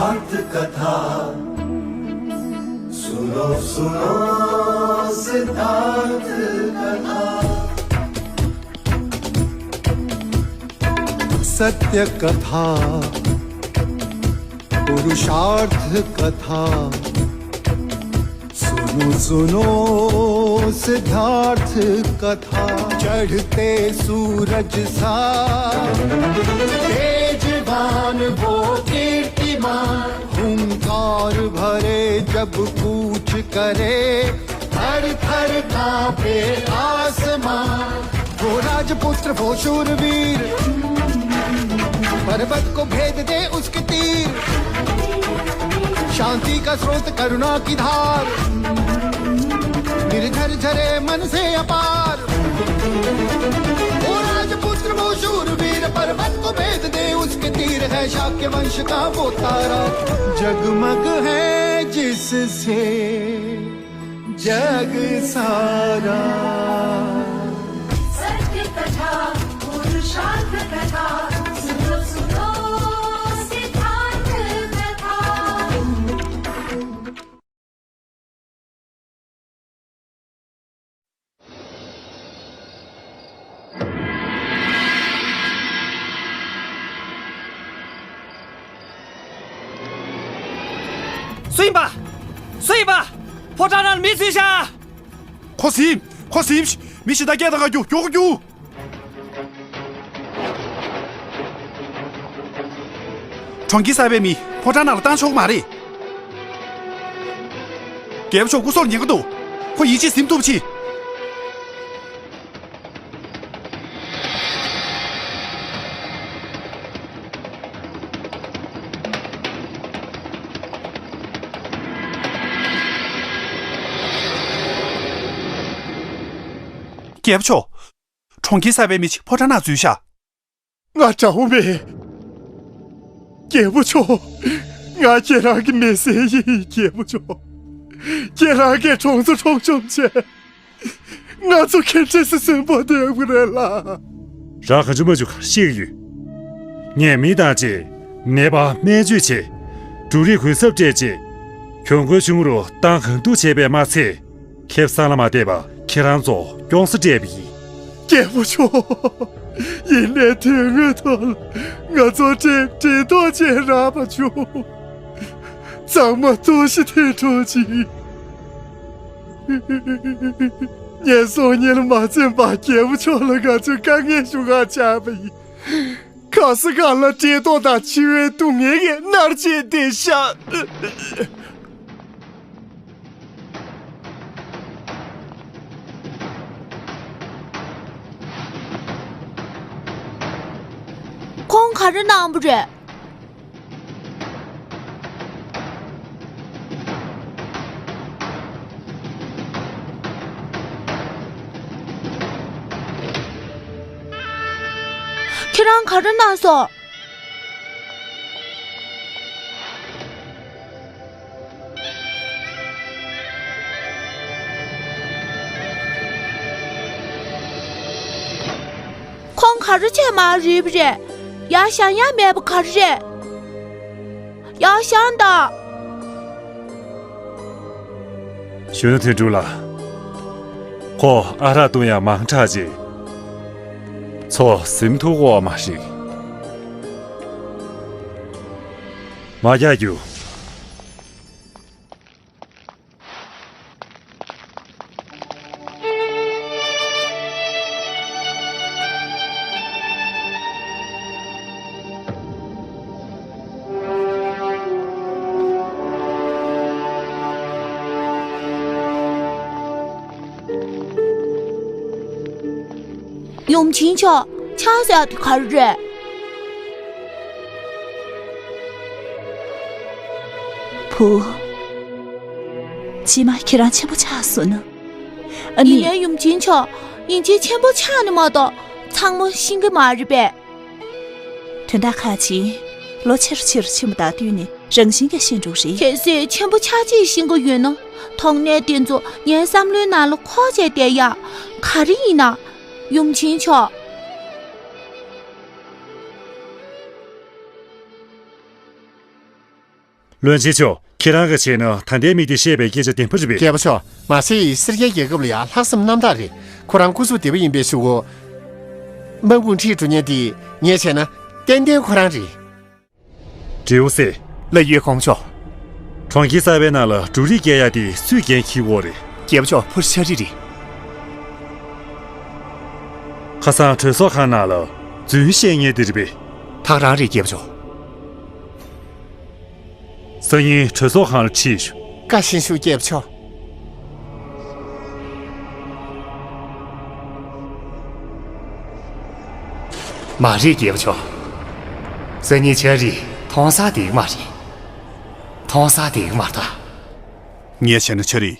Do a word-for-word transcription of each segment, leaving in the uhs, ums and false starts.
अर्थ कथा सुनो सुनो सिद्धार्थ कथा। सत्य कथा पुरुषार्थ कथा सुनो सुनो सिद्धार्थ कथा। चढ़ते सूरज सा तेजवान वो कीर्तिमान हुंकार भरे जब कूच करे थर थर कांपे आसमान। वो राजपुत्र वो शूरवीर पर्वत को भेद दे उसके तीर। शांति का स्रोत करुणा की धार निर्झर झरे मन से अपार। वो राजपुत्र वो शूरवीर पर्वत को भेद दे उसके तीर है शाक्य वंश का वो तारा। जगमग है जिससे जग सारा। सत्य कथा पुरुषार्थ कथा सुनो सुनो सिद्धार्थ कथा। སུ་ཡིན་པ། སུ་ཡིན་པ། ཕོ་བྲང་ནང་མི་ཚུད་ཤག་ཁོ་ཟིན། ཁོ་ཟིན། མི་ཞིག་ད་སྐད་གཏོང་ག་རྒྱུག་རྒྱུག་རྒྱུག་གྲོང་ཁྱེར་གསར་པའི་མི་ཕོ་བྲང་ནང་ལ་བཏང་ཆོག་གི་མ་རེད། རྒྱལ་པོ་མཆོག་སྐུ་སྲོག་ཉེན་ཁ་འདུག་ཁོ་ཡིད་ཆེས་ཟིན་ཐུབ་ཆེ། རྒྱལ་པོ་མཆོག་གྲོང་ཁྱེར་གསར་པའི་མི་ཞིག་ཕོ་བྲང་ནང་འཛུལ་ཤག་ང་དགྲ་བོ་མེད། རྒྱལ་པོ་མཆོག་ང་ཁྱེད་རང་གི་མི་སེར་ཡིན། རྒྱལ་པོ་མཆོག་ཁྱེད་རང་གིས་གྲོངས་སོ་གྲོངས་ཆོག་བྱས། ང་ཚོ་ག་འདྲས་སེ་གསོན་པོ་སྡོད་དགོས་རེད་ལགས། རང་ག་ཚོད་མ་བྱུང་ག་ཤེས་ཀྱི་ཡོད། ངས་མི་དང་བཅས་ནད་པ་སྨན་བཅོས་བྱས། འབྲུ་རིགས་གུན་གསབ་སྤྲད་རྗེས། གྱོང་གུན་ཆུང་རུ་བཏང་གང་ཐུབ་བྱས་པས་མ་ཚད། ཁེ་བཟང་ལ་མ་བལྟས་པར་ཁྱེད་རང་ཚོ་སྐྱོང་ས་སྤྲད་པ་ཡིན། རྒྱལ་པོ་མཆོག་ཡིན་ནའི་དོན་དངོས་ཐོག་ལ་ང་ཚོ་འདྲེ་འདྲེ་ཐོག་ཅན་རག་པ་བྱུང་། གཙང་མ་ལྟོགས་ཤི་ཐེ་གྲོགས་ཅིག་ངན་སོང་གཉིད་ལ་མ་འཛེམས་པར་རྒྱལ་པོ་མཆོག་ལ་ང་ཚོས་དཀའ་ངལ་ཞུ་གར་བཅར་བ་ཡིན། གང་ས་གང་ལ་བཀྲེས་ལྟོགས་དང་འཆི་བའི་སྡུག་བསྔལ་གྱིས་མནར་བྱས་བསྡད་ཤག་ཁོང་ག་རེ་གནང་པ་རེད། ཁྱེད་རང་ག་རེ་གནང་སོང་། ཁོང་ག་རེ་བྱས་མ་རེད་པ་རེད། ཡར་བཞེངས་ཡ་མེད་པ་ག་རེ་རེད། ཡར་བཞེངས་དང་། གཞོན་ནུ་དོན་གྲུབ་ལགས། ཁོ་ཨ་རག་བཏུང་ཡ་མང་དྲགས་རྗེས། ཚོ་ཟིན་ཐུབ་ཀྱི་མ་རེད། མ་རྒྱག་རྒྱུ། ཡུམ་ཆེན་མཆོག་ཕྱག་ཟེར་དེ་ག་རེ་རེད། བུ། ཕྱི་མ་ཁྱེད་རང་ཆེན་པོ་ཆགས་སོང་ན། ཨ་ནི། ཡིན་ནའི་ཡུམ་ཆེན་མཆོག་ཡིན་གཅིག་ཆེན་པོ་ཆགས་ནི་མ་གཏོགས་ཚང་མ་ཤེས་ཀྱི་མ་རེད་པས། དོན་དག་ཁག་ཅིག་ལོ་ཆེ་རུ་ཆེ་རུ་ཕྱིན་པ་དང་བསྟུན་ནས་རང་བཞིན་གྱིས་ཤེས་འགྲོ་གི་རེད། གལ་སྲིད་ཆེན་པོ་ཆགས་རྗེས་ཤེས་ཀྱི་ཡོད་ན། དོགས་གནད་དེ་ཚོ་ངའི་བསམ་བློའི་ནང་ལ་འཁོར་བྱས་བསྡད་ཡག་ག་རེ་ཡིན་ན། ཡུམ་ཆེན་མཆོག་བློན་ཆེན་མཆོག་ཁྱེད་རང་གིས་བྱས་ན་ད་ལྟའི་མི་དེ་བཤད་པའི་སྐད་ཆ་བདེན་པ་རེད་པས། རྒྱལ་པོ་མཆོག་མ་སེ་ཡིས་སེར་སྐྱའི་རྒྱལ་ཁབ་ལ་ཡང་ལྷག་བསམ་རྣམ་དག་རེད། ཁོ་རང་སྐུ་གཟུགས་བདེ་པོ་ཡིན་པའི་གཞུག་གུ། དམག་དཔུང་ཁྲིད་འགྲོ་མཁན་དེ་ངས་བྱས་ན་ཏན་ཏན་ཁོ་རང་རེད། དྲེའུ་སེ། ལགས་ཡོད་གོང་མ་མཆོག་གྲོང་ཁྱེར་གསར་པའི་ནང་ལ་འབྲུ་རིགས་སྐྱེལ་ཡ་དེ་སུས་འགན་འཁྱེར་དགོས་རེད། རྒྱལ་པོ་མཆོག་ཕུར་ཤ་རི་རེད། ཁ་སང་གྲོས་ཚོགས་ཁང་ནང་ལ་རྫུན་བཤད་མཁན་དེ་རེད་པས། ད་ག་རང་རེད་རྒྱལ་པོ་མཆོག་སང་ཉིན་གྲོས་ཚོགས་ཁང་ལ་ཁྲིད་ཤོག་བཀའ་བཞིན་ཞུ་རྒྱལ་པོ་མཆོག་མ་རེད་རྒྱལ་པོ་མཆོག་སང་ཉིན་ཆ་རི་མཐོང་སར་བསྡད་ཀྱི་མ་རེད། མཐོང་སར་བསྡད་ཀྱི་མ་རེད་ད། ངས་བྱས་ན་ཆ་རི།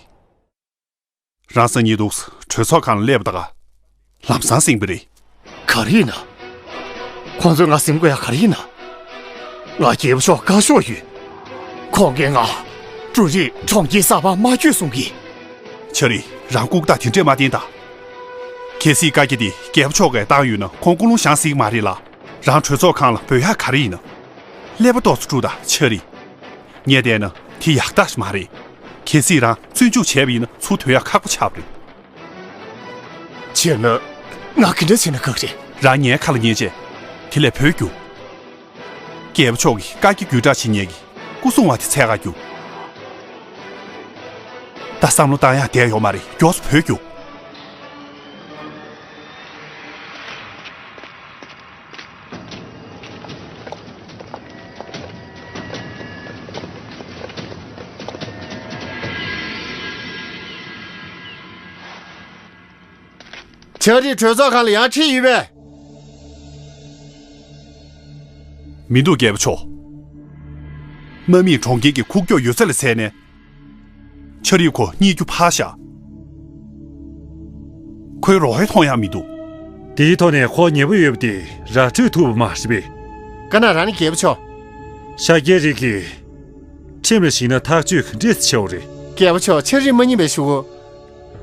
རང་སང་ཉིན་འདུག་གྲོས་ཚོགས་ཁང་ལ་སླེབས་པ་ད་ག་ལམ་སང་ཟིན་པ་རེད། ག་རེ་ཡིན་ན། ཁོང་ཚོས་ང་ཟིན་དགོས་ཡ་ག་རེ་ཡིན་ན། ང་རྒྱལ་པོ་མཆོག་བཀའ་ཤོག་ཡོད། ཁོང་གིས་ང་འབྲུ་རིགས་གྲོང་ཁྱེར་གསར་པར་མ་བསྐྱོད་གསུང་གི། ཆ་རི། རང་ལྐུགས་རྟགས་དེ་འདྲས་མ་བསྟན་ད། གལ་སྲིད་བཀའ་རྒྱ་དེ་རྒྱལ་པོ་མཆོག་གིས་བཏང་ཡོད་ན་ཁོང་ཀུན་སློང་བཞེངས་སྲིད་ཀྱི་མ་རེད་ལ། རང་གྲོས་ཚོགས་ཁང་ལ་འབོད་ཡག་ག་རེ་ཡིན་ན། ཀླད་པ་ཏོག་ཙམ་དཀྲུགས་དང་ཆ་རི། ངས་བལྟས་ན་དེ་ཡག་རྟགས་ཤིག་མ་རེད། གལ་སྲིད་རང་བཙོན་འཇུག་བྱས་པ་ཡིན་ན་ཚུར་ཐོན་ཡག་ཁག་པོ་ཆགས་པ་རེད། བྱས་ན་ང་ག་འདྲ་བྱས་ན་དགའ་གི་རེད། རང་ངའི་ཁ་ལ་ཉན་བྱས། དེ་ལས་བོད་རྒྱུགས། རྒྱལ་པོ་མཆོག་གིས་བཀའ་རྒྱ་བརྒྱུད་བསྒྲགས་བྱེད་མཁན་གྱི་སྐུ་སྲུང་བ་དེ་འཚོལ་ག་རྒྱུགས། ད་བསམ་བློ་བཏང་ཡག་བསྡད་ཡོད་མ་རེད། མགྱོགས་སུ་བོད་རྒྱུགས། ཆ་རི་གྲོས་ཚོགས་ཁང་ལ་ཡར་ཁྲིད་ཡོད་པས། མི་འདུག་རྒྱལ་པོ་མཆོག་དམག་མིས་གྲོང་ཁྱེར་གྱི་ཁུག་ཀྱོག་ཡོད་ཚད་ལ་བརྩིས་ནས། ཆ་རི་ཁོ་རྙེད་རྒྱུ་ཕར་བཞག་ཁོའི་རོ་ཧེ་མཐོང་ཡག་མི་འདུག་དེའི་ཐོག་ནས་ཁོ་ཉེ་པོ་ཡོད་པ་དེ་ར་སྤྲོད་ཐུབ་པ་མ་རེད་པས། ག་ན་རང་ནི་རྒྱལ་པོ་མཆོག་ཤཱཀྱའི་རིགས་ཀྱིས་ཁྲིམས་ལ་གཞིགས་ན་ཐག་གཅོད་ག་འདྲས་བྱེད་དགོས་རེད། རྒྱལ་པོ་མཆོག་ཆ་རི་མ་རྙེད་པའི་གཞུག་གུ།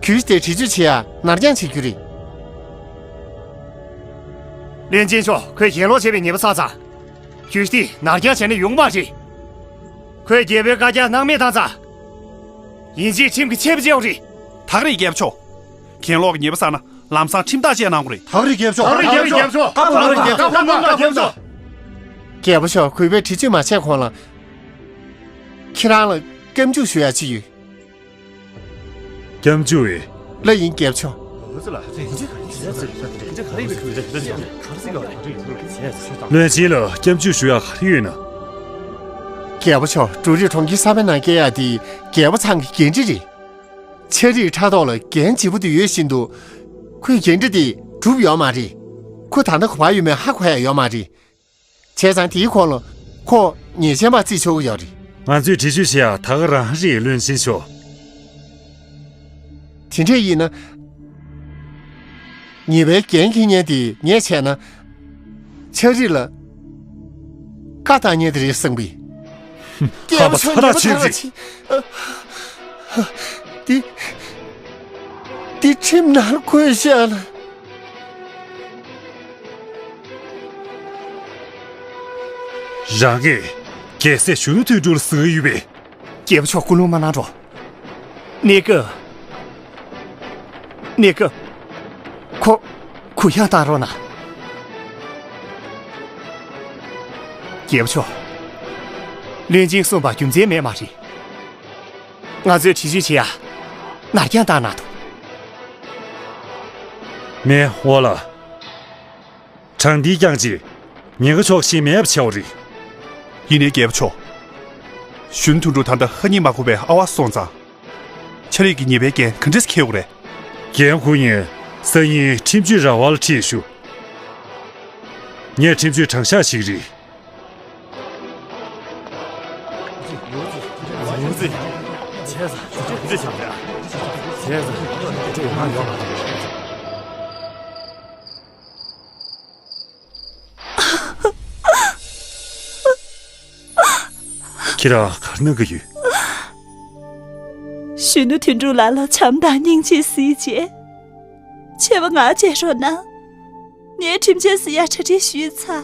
གྱོད་གཞི་དེ་འདྲི་གཅོད་བྱེད་ཡ་ནར་འགྱངས་བྱེད་རྒྱུ་རེད། བློན་ཆེན་མཆོག་ཁོས་གྱེན་ལོག་བྱས་པའི་ཉེས་པ་བསགས་ཙང་། གྱོད་གཞི་དེ་ནར་འགྱངས་བྱས་ན་ཡོང་མ་རེད། ཁོས་རྒྱལ་པོའི་བཀའ་རྒྱ་སྣང་མེད་བཏང་ཙང་། ཡིན་གཅིག་ཁྲིམས་ཀྱི་ཆད་པ་བཅད་དགོས་རེད། ད་ག་རེད་རྒྱལ་པོ་མཆོག་གྱེན་ལོག་གི་ཉེས་པ་བསགས་ན་ལམ་སང་ཁྲིམས་ཐག་བཅད་གནང་དགོས་རེད། ད་ག་རེད་རྒྱལ་པོ་མཆོག་ད་ག་རེད་རྒྱལ་པོ་མཆོག་ད་ག་རེད་རྒྱལ་པོ་མཆོག་རྒྱལ་པོ་མཆོག་རྒྱལ་པོ་མཆོག་གུས་པས་འདྲི་གཅོད་མ་བྱས་གོང་ལ། ཁྱེད་རང་ལ་སྐྱབས་འཇུག་ཞུ་ཡ་ཅིག་ཡོད། སྐྱབས་འཇུག་ཨེ། ལགས་ཡིན་རྒྱལ་པོ་མཆོག་བློན་ཆེན་ལ་སྐྱབས་འཇུག་ཞུ་ཡ་ག་རེ་ཡོད་ན། རྒྱལ་པོ་མཆོག་འབྲུ་རིགས་གྲོང་ཁྱེར་གསར་པའི་ནང་སྐྱེལ་ཡ་དེ་རྒྱལ་པོ་ཚང་གི་འགན་འཁྲི་རེད། ཆ་རིའི་ཕྲག་ཐོག་ལ་འགན་ལྗིད་པོ་དེ་ཡོད་བཞིན་དུ། ཁོས་འགན་འཁྲི་དེ་བསྒྲུབས་ཡོད་མ་རེད། ཁོ་ད་ལྟ་ག་པར་ཡོད་མེད་ཧ་གོ་ཡ་ཡོད་མ་རེད། བྱས་ཙང་དེའི་སྐོར་ལ་ཁོ་ཉེས་ཅན་པ་བརྩི་ཆོག་གི་ཡོད་རེད། ང་ཚོས་འདྲི་གཅོད་བྱེད་ཡག་ད་ག་རང་རེད་བློན་ཆེན་མཆོག་དེ་འདྲས་ཡིན་ན། ཉེས་པའི་འགན་འཁྱེར་མཁན་དེ་ངས་བྱས་ན། ཆ་རི་ལ་བཀའ་བཏང་མཁན་དེ་རེད་བསམ་གི། སྐྱེས་བུ་ཚོ་ཉེས་པ་ཐག་ཆོད་ཅིག་འདི་འདི་ཁྲིམས་ནང་འཁོད་བཞག་ལ། རང་གིས་རྒྱལ་སྲས་གཞོན་ནུ་དོན་གྲུབ་ལ་ཟེར་གྱི་ཡོད་པས། རྒྱལ་པོ་མཆོག་སྐུ་རླུང་མ་གནང་རོགས། གནས་སྐབས། གནས་སྐབས། ཁོ། གུ་ཡངས་བཏང་རོགས་གནང་། རྒྱལ་པོ་མཆོག་བློན་ཆེན་གསུངས་པ་རྒྱུ་མཚན་མེད་མ་རེད། ང་ཚོས་འདྲི་གཅོད་བྱེད་ཡ། ནར་འགྱངས་བཏང་གནང་དང་། མེ་འོ་ལ། དྲང་བདེན་རྐྱང་རྗེས། ཉེན་ཁ་ཕྱོགས་ཞེན་མེད་པ་བྱ་བ་རེད། ཡིན་ནའི་རྒྱལ་པོ་མཆོག་གཞོན་དོན་གྲུབ་ད་ལྟ་ཧ་ཉིན་མ་གོ་བའི་ཨ་བ་སོང་ཙང་། ཆ་རིག་གི་ཉེས་པའི་འགན་ག་འདྲས་འཁྱེར་དགོས་རེད། འགན་འཁུར་མཁན་སང་ཉིན་ཁྲིམས་གཅོད་ར་བ་ལ་ཁྲིད་ཞུ། ངས་ཁྲིམས་གཅོད་དྲང་གཞག་བྱེད་ཀྱི་རེད། ཁྱེད་རང་ག་རེ་གནང་གི་ཡོད། གཞོན་ནུ་དོན་གྲུབ་ལགས་ལ་བྱམས་དང་སྙིང་རྗེ་གཟིགས་བྱས། ཆེ་བ་ང་བྱེད་རོགས་གནང་། ངས་ཁྲིམས་ཆད་ཟེར་ཡ་གྲ་སྒྲིག་ཞུས་ཚར།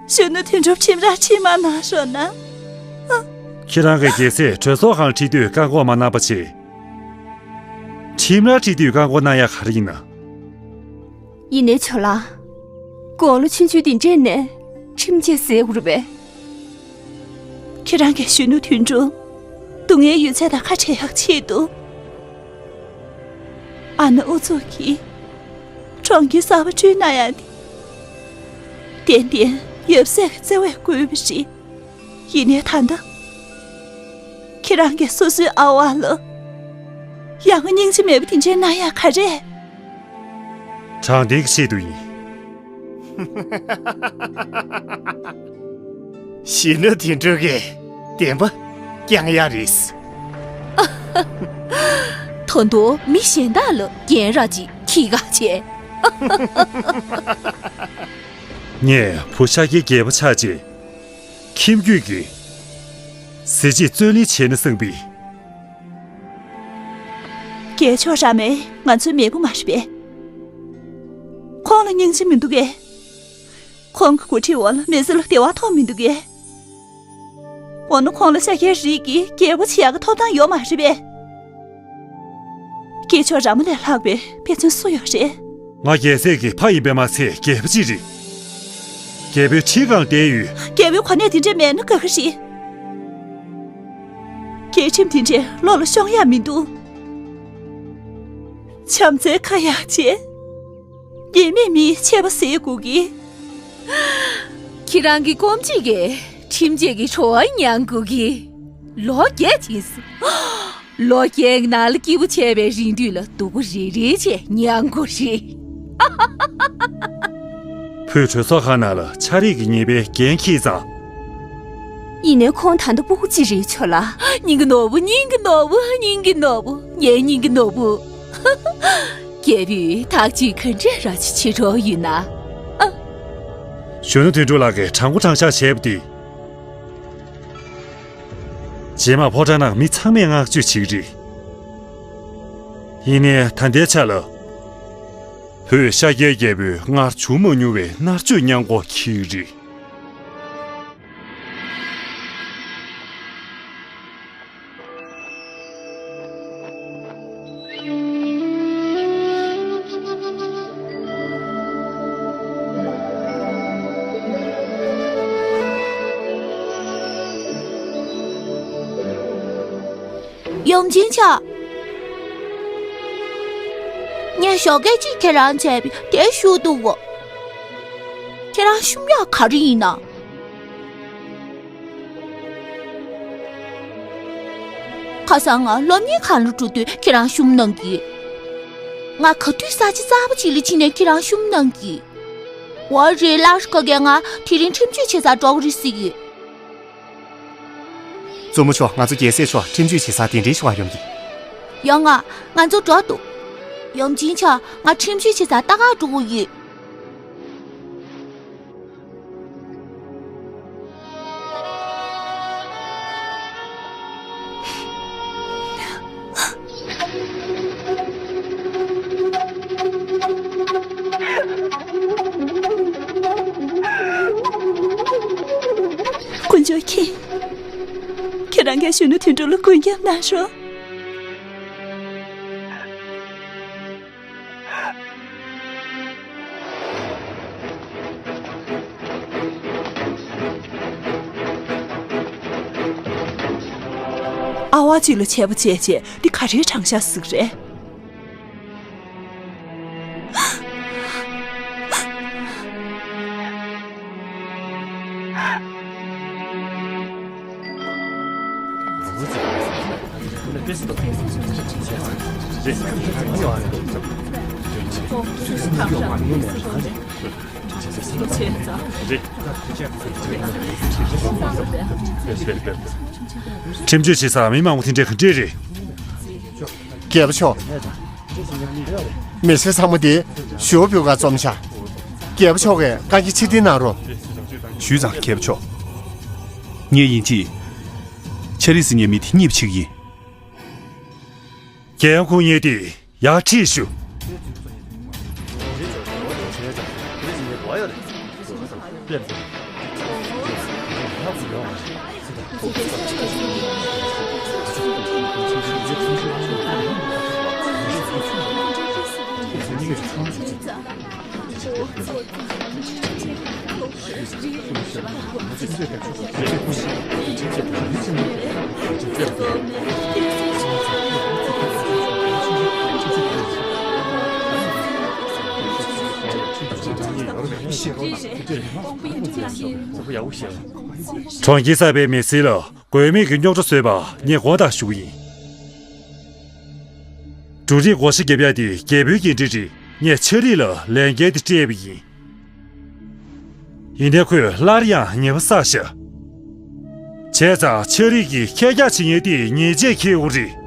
གཞོན་ནུ་དོན་གྲུབ་ཁྲིམས་རར་ཁྲིད་མ་གནང་རོགས་གནང་། ཁྱེད་རང་གི་རྒྱལ་སྲས་གྲོས་ཚོགས་ཁང་ཁྲིད་དུས་བཀག་འགོག་མ་གནང་པ་བྱས། ཁྲིམས་ར་ཁྲིད་དུས་བཀག་འགོག་གནང་ཡ་ག་རེ་ཡིན་ན། ཡིན་ནའི་ཇོ་ལགས། དགུང་ལོ་ཆུང་ཆུང་དེ་འདྲས་ནས་ཁྲིམས་བཅད་ཟེར་དགོས་རེད་པས། ཁྱེད་རང་གི་གཞོན་ནུ་དོན་གྲུབ་སྡུག་བསྔལ་ཡོད་ཚད་དང་ཁ་བྲལ་ཡག་ཆེད་དུ། ཨ་ན་ཨུ་ཚུགས་ཀྱིས་གྲོང་ཁྱེར་གསར་པ་བསྐྲུན་གནང་ཡག་དེ། ཏན་ཏན་ཡབ་སྲས་ཀྱི་བརྩེ་བས་བསྐོས་པ་རེད། ཡིན་ནའི་ད་ལྟ་ཁྱེད་རང་གིས་སོ་སོའི་ཨ་ཝ་ལ་ཡང་སྙིང་རྗེ་མེད་པ་དེ་འདྲའི་གནང་ཡག་ག་རེ། དྲང་བདེན་གྱི་ཆེད་དུ་ཡིན། གཞོན་ནུ་དོན་གྲུབ་ཀྱིས་བདེན་པ་བསྐྱང་ཡག་རེད། ད་དུང་མི་གཞན་དག་ལ་རྒན་ར་ཅིག་ཁྱི་ག་བྱས། ངས་བུ་ཤཱཀྱའི་རྒྱལ་པོ་ཆགས་རྗེས། ཁྱིམ་རྒྱུད་ཀྱི་གཟི་བརྗིད་རྩོད་ལེན་བྱས་ན་བསམ་པའི། རྒྱལ་མཆོག་ར་མའི་ང་ཚོའི་མེས་པོ་མ་རེད་པས། ཁོང་ལ་སྙིང་རྗེ་མི་འདུག་གས། ཁོང་གི་འགོ་ཁྲིད་འོག་ལ་མི་ཚེ་ལ་བདེ་བ་ཐོབ་མི་འདུག་གས། འོ་ན་ཁོང་ལ་ཤཱཀྱའི་རིགས་ཀྱི་རྒྱལ་པོ་བྱེད་ཡག་གི་ཐོབ་ཐང་ཡོད་མ་རེད་པས། རྒྱལ་མཆོག་ར་མ་ལས་ལྷག་པའི་དཔེ་མཚོན་སུ་ཡོད་རེད། ང་རྒྱལ་སྲས་ཀྱི་ཕ་ཡིན་པས་མ་ཚད་རྒྱལ་པོ་གཅིག་རེད། རྒྱལ་པོའི་ཁྲི་སྒང་བསྡད་ཡོད། རྒྱལ་པོའི་གོ་གནས་དེ་འདྲས་མེད་ན་དགའ་གི་རེད། རྒྱལ་ཁྲིམས་དེ་འདྲས་བློ་ལ་ཤོང་ཡག་མི་འདུག་བྱམས་བརྩེའི་ཁ་ཡག་བྱས། ཉེས་མེད་མིའི་ཆད་པ་སེལ་དགོས་ཀྱི། ཁྱེད་རང་གི་སྐོམ་གཅིག་གིས་ཁྲིམས་བཅད་ཀྱི་བྲོ་བ་མྱང་དགོས་ཀྱི། ལོ་བརྒྱད་ཕྱིན་སོང་། ལོ་བརྒྱད་ཀྱི་ནང་ལ་སྐྱིད་པོ་བྱས་པའི་རིང་དུས་ལ་སྡུག་པོ་རེ་རེ་བྱས་མྱང་དགོས་རེད། བུས་གྲོས་ཚོགས་ཁང་ནང་ལ་ཆ་རེག་གི་ཉེས་པའི་འགན་འཁྱེར་ཙང་། ཡིན་ནའི་ཁོང་ད་ལྟ་སྤུ་གུ་གཅིག་རེད་ཆོག་ལ། སྙིང་གི་ནོར་བུ། སྙིང་གི་ནོར་བུ། སྙིང་གི་ནོར་བུ། ངའི་སྙིང་གི་ནོར་བུ། རྒྱལ་པོས་ཐག་གཅོད་ག་འདྲས་ར་ཅིག་བྱེད་འགྲོ་ཡོད་ན། ཨ། གཞོན་ནུ་དོན་གྲུབ་ལགས་ཀྱིས་དྲང་པོ་དྲང་བཞག་བྱས་པ་དེ། རྗེས་མ་ཕོ་བྲང་ནང་མི་ཚང་མས་བསྔགས་བརྗོད་བྱེད་ཀྱི་རེད། ཡིན་ནའི་ད་ལྟའི་ཆ་ལ། བོད་ཤཱཀྱའི་རྒྱལ་པོས་སྔར་བྱུང་མ་མྱོང་བའི་མནར་གཅོད་མྱངས་སྒོ་འཁྱེར་གྱི་རེད། ཡུམ་ཆེན་ཆ། ངས་ཞོགས་ཀས་གཅིག་ཁྱེད་རང་བྱས་པས་དེ་ཞུ་འདུག་གོ། ཁྱེད་རང་བཤུམ་ཡག་ག་རེ་ཡིན་ན། ཁ་སང་ང་སློབ་གཉེར་ཁང་ལ་འགྲོ་དུས་ཁྱེད་རང་བཤུམ་གནང་གི། ང་ག་དུས་ས་ཆ་གསར་པ་ཅིག་ལ་ཕྱིན་ནས་ཁྱེད་རང་བཤུམ་གནང་གི། འོ་རེད། ལར་ཁ་གས་ང་དེ་རིང་ཁྲིམས་གཅོད་བྱེད་སར་འགྲོ་གི་རེད་ཟེར་གི། གཙོ་མོ་མཆོག་ང་ཚོ་རྒྱལ་སྲས་མཆོག་ཁྲིམས་གཅོད་བྱེད་སར་གདན་འདྲེན་ཞུ་བར་ཡོང་གི། ཡོང་ང་། ང་ཚོ་འགྲོ་འདུག་ཡུམ་ཆེན་མཆོག་ང་ཁྲིམས་གཅོད་བྱེད་སར་ལྟ་གར་འགྲོ་གི་ཡོད། དཀོན་མཆོག་མཁྱེན། ཁྱེད་རང་གིས་གཞོན་ནུ་དོན་གྲུབ་ལ་མགོན་སྐྱབས་གནང་རོགས། ཨ་ཝ་གཅིག་ལ་ཆད་པ་བཅད་བྱས་འདི་ག་རེའི་དྲང་བཞག་ཟིག་རེད། ཁྲིམས་གཅོད་བྱེད་སར་མི་མང་པོ་དེ་འདྲ་ག་འདྲས་རེད། རྒྱལ་པོ་མཆོག་མི་སེར་ཚང་མ་དེ་ཞོ་བོད་ག་འཛོམས་ཤག་རྒྱལ་པོ་མཆོག་གིས་བཀའ་འགྱུར་ཕྱིར་འཐེན་གནང་རོགས། ཞུས་ཙང་རྒྱལ་པོ་མཆོག་ངས་ཡིན་གཅིག་ཆ་རིགས་ཟེར་མཁན་མི་དེ་རྙེད་པ་བྱེད་ཀྱི་ཡིན། རྒྱལ་ཡོངས་ཁུངས་སྙན་དེ་ཡར་ཁྲིད་ཞུ། གྲོང་ཁྱེར་གསར་པའི་མི་སེར་ལ་དགོས་མེད་ཀྱི་རྙོག་དྲ་བཟོས་པ་ངས་དགོངས་དག་ཞུ་གི་ཡིན། འབྲུ་རིགས་བགོ་བཤའ་རྒྱབ་ཡ་དེ་རྒྱལ་པོའི་འགན་འཁྲི་རེད། ངས་ཆ་རིག་ལ་ལས་འགན་དེ་སྤྲད་པ་ཡིན། ཡིན་ནའི་ཁོས་སླར་ཡང་ཉེས་པ་བསགས་ཤག་བྱས་ཙང་ཆ་རིག་གིས་ཁྱེད་རྒྱག་བྱེད་མཁན་དེ་ཉེས་ཆད་འཁྱེར་དགོས་རེད།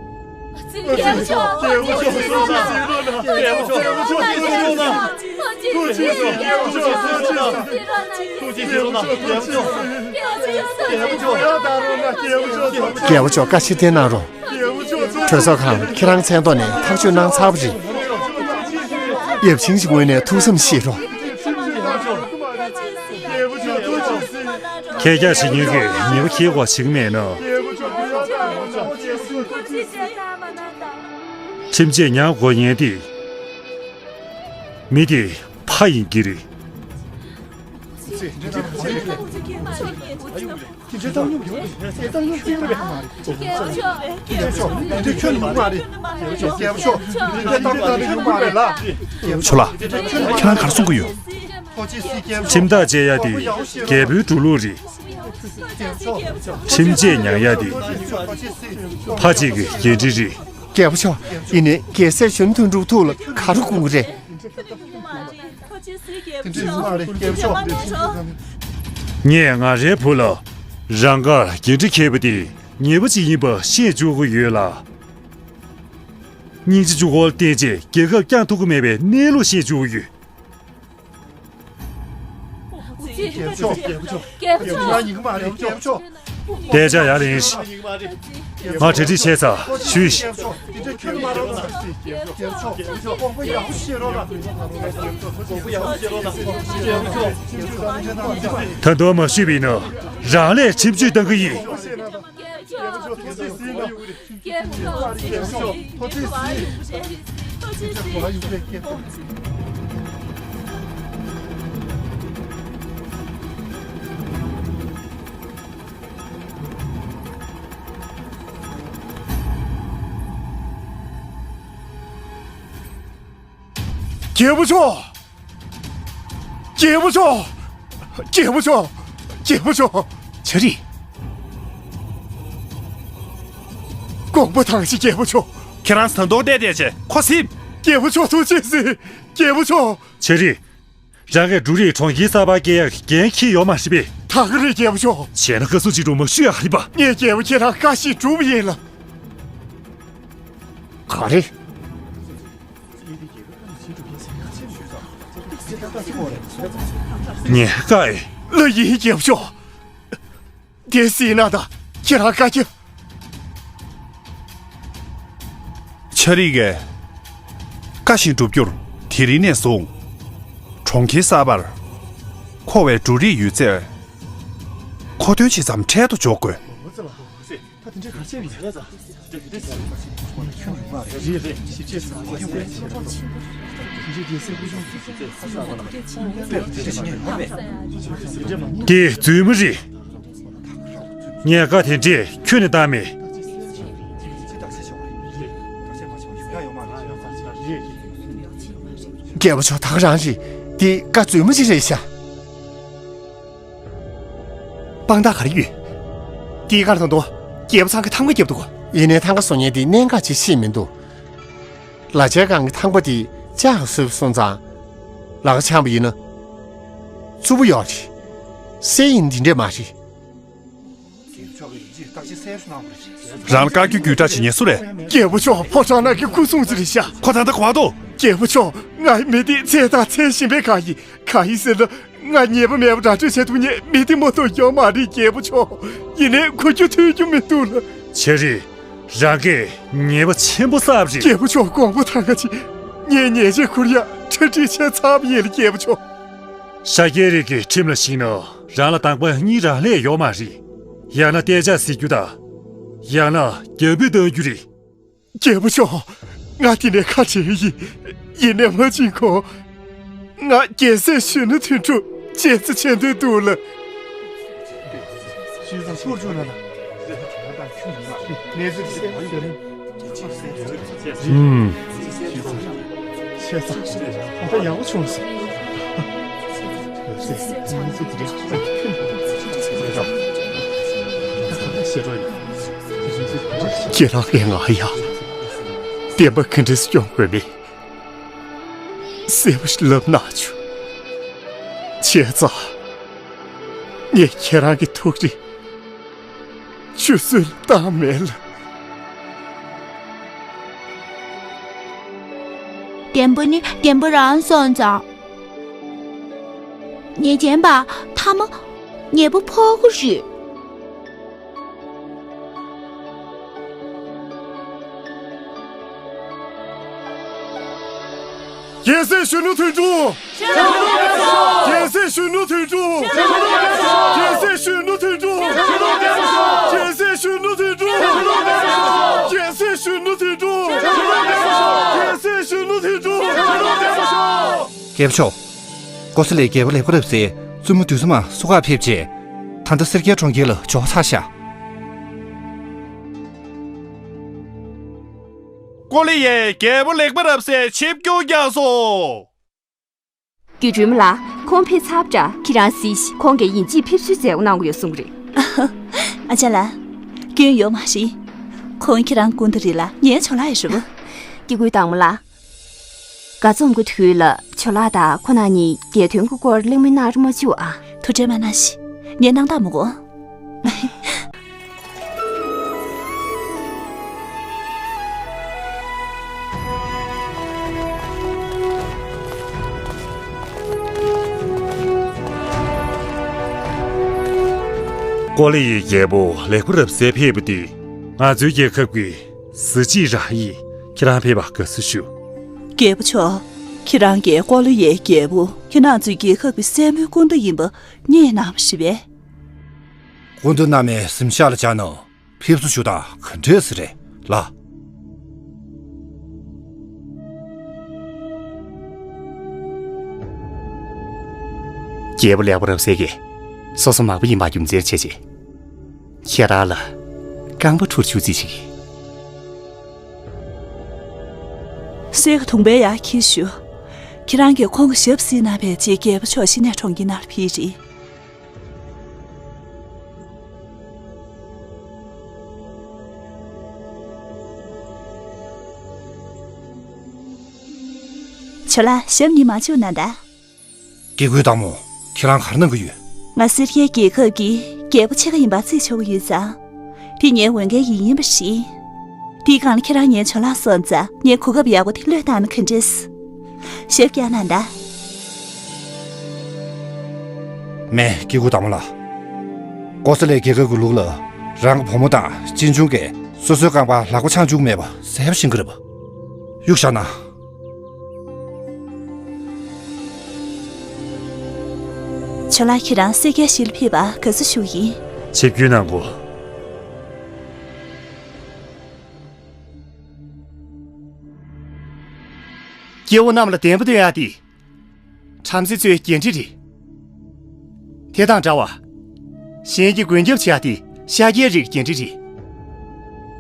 རྒྱལ་པོ་མཆོག་བཀའ་ཕྱིར་འཐེན་གནང་རོགས། གྲོས་ཚོགས་ཁང་ཁྱེད་རང་མཚན་ཐོག་ནས་ཐག་གཅོད་གནང་ཚར་བ་རེད། ཡབ་ཆེན་གྱི་ངོས་ནས་ཐུགས་བསམ་བཞེས་རོགས། ཁྱེད་རྒྱག་བྱེད་མཁན་གྱིས་ཉེས་པ་འཁྱེར་དགོས་བྱེད་ཀྱི་མེད་ན། ཁྲིམས་ཆད་མྱངས་དགོས་མཁན་དེ་མི་དེ་ཕ་ཡིན་གྱི་རེད། ཆོ་ལགས། ཁྱེད་རང་ག་རེ་གསུང་གི་ཡོད། ཁྲིམས་ཐག་བཅད་ཡ་དེ་རྒྱལ་པོའི་འགྲོ་ལུགས་རེད། ཁྲིམས་ཆད་མྱངས་ཡ་དེ་ཕ་གཅིག་གི་འགན་འཁྲི་རེད། རྒྱལ་པོ་མཆོག་ཡིན་ནའི་རྒྱལ་སྲས་གཞོན་ནུ་དོན་གྲུབ་ཐུགས་ལ་ག་རེ་དགོངས་ཀྱི་རེད། ངས་ང་རའི་བུ་ལ་རང་དགར་འགན་འཁྲི་འཁྱེར་བ་དེ་ཉེས་པ་ཅིག་ཡིན་པ་ཤེས་བཅུག་གི་ཡོད་ལ། སྙིང་རྗེ་གཅིག་པོ་ལ་བརྟེན་བྱས་རྒྱལ་ཁབ་བསྐྱངས་ཐུབ་ཀྱི་མེད་པའི་གནས་ལུགས་ཤེས་བཅུག་གི་ཡོད། རྒྱལ་པོ་མཆོག་རྒྱལ་པོ་མཆོག་རྒྱལ་པོ་མཆོག་ང་ཡིན་གྱི་མ་རེད། རྒྱལ་པོ་མཆོག་དེ་ཅག་ཡར་ལེན་ཤིག་ང་གྲ་སྒྲིག་བྱས་ཚར། ཞུས་ཤིག་ད་དུང་མ་ཞུས་པ་ཡིན་ན་རང་ལས་ཁྲིམས་གཅོད་གཏང་གི་ཡིན། རྒྱལ་པོ་མཆོག་རྒྱལ་པོ་མཆོག་རྒྱལ་པོ་མཆོག་རྒྱལ་པོ་མཆོག་ཆ་རིག་དགོངས་པ་དྭངས་ཤིག་རྒྱལ་པོ་མཆོག་ཁྱེད་རང་ད་དུང་བལྟས་བསྡད་བྱས་ཁོ་སིམ། རྒྱལ་པོ་མཆོག་ཐུགས་རྗེ་གཟིགས། རྒྱལ་པོ་མཆོག་ཆ་རིག་རང་གིས་འབྲུ་རིགས་གྲོང་ཁྱེར་གསར་པར་སྐྱེལ་ཡག་འགན་འཁྱེར་ཡོད་མ་རེད་པས། ད་ག་རེད་རྒྱལ་པོ་མཆོག་བྱས་ན་བཀའ་ཟུར་གཅིག་སྒྲུང་མ་ཞུ་ཡག་རེད་པ། ངས་རྒྱལ་པོ་ཁྱེད་རང་བཀའ་བཞིན་སྒྲུབ་པ་ཡིན་ལ། ག་རེ། ངས་བཀའ་ཨེ། ལགས་ཡིན་རྒྱལ་པོ་མཆོག་དེ་སྲིད་ན་ད་ཁྱེད་རང་བཀའ་རྒྱ། ཆ་རིག་གིས་བཀའ་བཞིན་བསྒྲུབ་རྒྱུར་དེ་རིང་ནས་བཟུང་གྲོང་ཁྱེར་གསར་པར་མཁོ་བའི་འབྲུ་རིགས་ཡོད་ཚད་མཁོ་འདོན་ཇི་ཙམ་འཕྲལ་དུ་འཇོག་དགོས། དེ་རྫུན་མ་རེད། ངས་བཀའ་དེ་འདྲས་ཁྱོན་ནས་བཏང་མེད། རྒྱལ་པོ་མཆོག་ད་ག་རང་རེད། འདི་བཀའ་རྫུན་མ་ཅིག་རེད་ཤག་དཔང་རྟགས་ག་རེ་ཡོད། འདི་གར་དང་དུ་རྒྱལ་པོ་ཚང་གི་ཐང་ག་བརྒྱབ་འདུག་ཡིན་ནའི་ཐང་ག་བཟོ་མཁན་དེ་གནད་འགག་ཅིག་ཤེས་མི་འདུག་ལ་ཆའི་སྒང་གི་ཐང་པ་དེ་ལྕགས་བཟོས་སོང་ཙང་། ལག་ཆང་པ་ཡིན་ན། རྩུབ་པོ་ཡོད་རེད། སེ་ཡིན་འདི་འདྲས་མ་རེད། རང་ལ་བཀའ་བཀྱོན་རྒྱུད་གྲགས་བྱེད་མཁན་སུ་རེད། རྒྱལ་པོ་མཆོག་ཕོ་བྲང་ནང་གི་སྐུ་སྲུང་ཅིག་རེད་ཤག་ཁོ་ད་ལྟ་ག་པར་འདུག་རྒྱལ་པོ་མཆོག་ང་མི་དེ་འཚོལ་དང་འཚོལ་བཞིན་པའི་གང་ཡིན་གང་ཡིན་ཟེར་ན། ང་ཉེས་པ་མེད་པ་འདྲ་སྤྲོད་བྱེད་ཐུབ་མཁན་མི་དེ་མ་གཏོགས་ཡོད་མ་རེད་རྒྱལ་པོ་མཆོག་ཡིན་ནའི་གོ་རྒྱུ་ཐོས་རྒྱུ་མི་འདུག་ལ། ཆ་རིག་རང་གིས་ཉེས་པ་ཆེན་པོ་བསགས་པ་རེད། རྒྱལ་པོ་མཆོག་དགོངས་པ་དྭངས་ཁ་ཅིག་ངས་ཉེས་ཆད་ཁུར་ཡག་གྲ་སྒྲིག་བྱས་ཚར་བ་ཡིན་ལ་རྒྱལ་པོ་མཆོག་ཤཱཀྱའི་རིགས་ཀྱི་ཁྲིམས་ལ་གཞིགས་ན་རང་ལ་དང་པ་གཉིས་རག་ལས་ཡོད་མ་རེད། ཡང་ན་གཏན་འཇགས་སྲིད་རྒྱུ་དང་། ཡང་ན་རྒྱལ་པོས་གཏང་རྒྱུ་རེད། རྒྱལ་པོ་མཆོག་ང་འདི་ནས་ཁ་བྲལ་ཡིན། ཡིན་ནའི་མ་ཕྱིན་གོང་ ང་རྒྱལ་སྲས་གཞོན་ནུ་དོན་གྲུབ་མཇལ་རྩིས་བྱེད་འདོད་འདུག་ལགས། ཨུམ། ཁྱེད་རང་གིས་ང་ཡ་བདེན་པ་ག་འདྲས་སྐྱོང་དགོས་མིན་གསལ་པོ་ཞིག་ལབ་གནང་བྱུང་། བྱས་ཙང་ངས་ཁྱེད་རང་གི་ཐུགས་རེ་ཆུད་ཟོས་ལ་བཏང་མེད་ལགས། བདེན་པ་ནི་བདེན་པ་རང་སོང་ཙང་། ཉེས་ཅན་པ་ཐ་མ་ཉེ་པོ་ཕོ་རྒོད་རེད། རྒྱལ་སྲས་གཞོན་ནུ་དོན་གྲུབ། རྒྱལ་སྲས་གཞོན་ནུ་དོན་གྲུབ། རྒྱལ་སྲས་གཞོན་ནུ་དོན་གྲུབ། རྒྱལ་སྲས་གཞོན་ནུ་དོན་གྲུབ། རྒྱལ་སྲས་གཞོན་ནུ་དོན་གྲུབ། རྒྱལ་སྲས་གཞོན་ནུ་དོན་གྲུབ། རྒྱལ་སྲས་གཞོན་ནུ་དོན་གྲུབ། རྒྱལ་པོ་མཆོག། ཀོ་ས་ལའི་རྒྱལ་པོ་ལེགས་པ་རབ་གསལ་བཙུན་མོ་བདུད་མོ་མ་སུ་ཁ་ཕེབས་རྗེས། ད་ལྟ་སེར་སྐྱའི་གྲོང་ཁྱེར་ལ་འབྱོར་ཚར་ཤག། ཀོ་ལི་ཡའི་རྒྱལ་པོ་ལེགས་པ་རབ་གསལ་ཆིབས་བསྒྱུར་བསྐྱངས་སོ། དགེ་སྒྲོལ་མ་ལགས། ཁོང་ཕེབས་ཚར་བ་འདྲ། ཁྱེད་རང་གཟིགས་ཤིག། ཁོང་གིས་ཡིན་གཅིག་ཕེབས་བསུའི་མཛད་སྒོ་གནང་དགོས་ཡོད་གསུངས་རེད། ཨ་ཅག་ལགས། སྐྱོན་ཡོད་མ་རེད། ཁོང་ཁྱེད་རང་སྐུ་མདུན་རེད་ལ་ངའི་ཇོ་ལགས་ཡིན་རེད་བ། སྐྱེ་དགུའི་བདག་མོ་ལགས། དགའ་འཛོམས་ཀྱི་དུས་ལ་ཇོ་ལགས་དང་ཁོ་ན་གཉིས་རྒྱལ་དོན་གྱི་སྐོར་གླེང་མོལ་གནང་རོགས་མ་བྱུང་ཨ། ཐུགས་ཁྲལ་མ་གནང་ཞིག། ངས་གནང་སྟངས་མ་གོ། ཀོ་ལི་ཡའི་རྒྱལ་པོ་ལེགས་པ་རབ་གསལ་ཕེབས་པ་འདི་ང་ཚོའི་རྒྱལ་ཁབ་ཀྱི་གཟི་བརྗིད་རང་ཡིན། ཁྱེད་རང་ཕེབས་པར་དགའ་བསུ་ཞུ། རྒྱལ་པོ་མཆོག། ཁྱེད་རང་གིས་ཀོ་ལི་ཡའི་རྒྱལ་པོ་ཁྱེད་རང་ཚོའི་རྒྱལ་ཁབ་ཀྱི་སྲས་མོའི་སྐུ་ཟླ་ཡིན་པ་རྙེད་གནང་བ་རེད་པས། སྐུ་མདུན་རྣམས་ནས་གཟིམ་ཤག་ལ་བཅར་ན་ཕེབས་བསུ་ཞུ་སྟངས་ག་འདྲས་སེ་རེད་ལགས། རྒྱལ་པོ་ལེགས་པ་རབ་གསལ་གྱིས་སོ་སོ་མག་པ་ཡིན་པ་རྒྱུ་མཚན་བྱས་རྗེས། ཁྱེད་རང་ལ་རྐང་པ་འཁྲུར་ཆུག་རྩིས་ཤིག། གསེར་གྱི་དུང་པའི་ཡར་འཁྱེར་ཞུ། ཁྱེད་རང་གིས་ཁོང་གི་ཞབས་བསིལ་གནང་བའི་རྗེས་རྒྱལ་པོ་མཆོག་གཞི་ནས་གྲོངས་ཀྱི་ནང་ལ་ཕེབས་རེད། ཇོ་ལགས་ཞབས་གཉིས་མ་བཅུག་ན་ད། སྐྱེ་དགུའི་བདག་མོ། ཁྱེད་རང་ག་རེ་གནང་གི་ཡོད། ང་སེར་སྐྱའི་རྒྱལ་ཁབ་ཀྱི་རྒྱལ་པོ་ཕྱེད་ཀ་ཡིན་པ་རྩིས་ཆོག་གི་ཡོད་ཙང་། དེ་ངའི་འོས་འགན་ཡིན་ཡིན་པ་རེད། དེའི་སྒང་ལ་ཁྱེད་རང་ངའི་ཇོ་ལགས་སོང་ཙང་ངས་གོ་སྐབས་ཡག་པོ་དེ་བློས་བཏང་ན་ག་འདྲས། ཞབས་བཀྱག་གནང་ད། མེད། སྐྱེ་དགུའི་བདག་མོ་ལགས། ཀོ་ས་ལའི་རྒྱལ་ཁབ་ཀྱི་ལུགས་ལ་རང་གི་བུ་མོ་དང་གཅེན་གཅུང་གིས་སོ་སོའི་རྐང་པར་ལག་པ་འཆང་བཅུག་མེད་པ་གསལ་པོ་ཤེས་ཀྱི་རེད་པ། གཡུག་བཞག་ན། ཇོ་ལགས་ཁྱེད་རང་སེར་སྐྱའི་གཞིས་ལ་ཕེབས་པར་དགའ་བསུ་ཞུ་གི་ཡིན། ཆིབས་བསྒྱུར་གནང་དགོས། སྐྱེ་བོ་རྣམས་ལ་བདེན་པ་སྟོན་ཡག་དེ། བྲམ་ཟེ་ཚོའི་འགན་འཁྲི་རེད། དེ་དང་འདྲ་བར། གཞན་གྱི་མགོན་སྐྱབས་བྱེད་ཡག་དེ་ཤཱཀྱའི་རིགས་འགན་འཁྲི་རེད།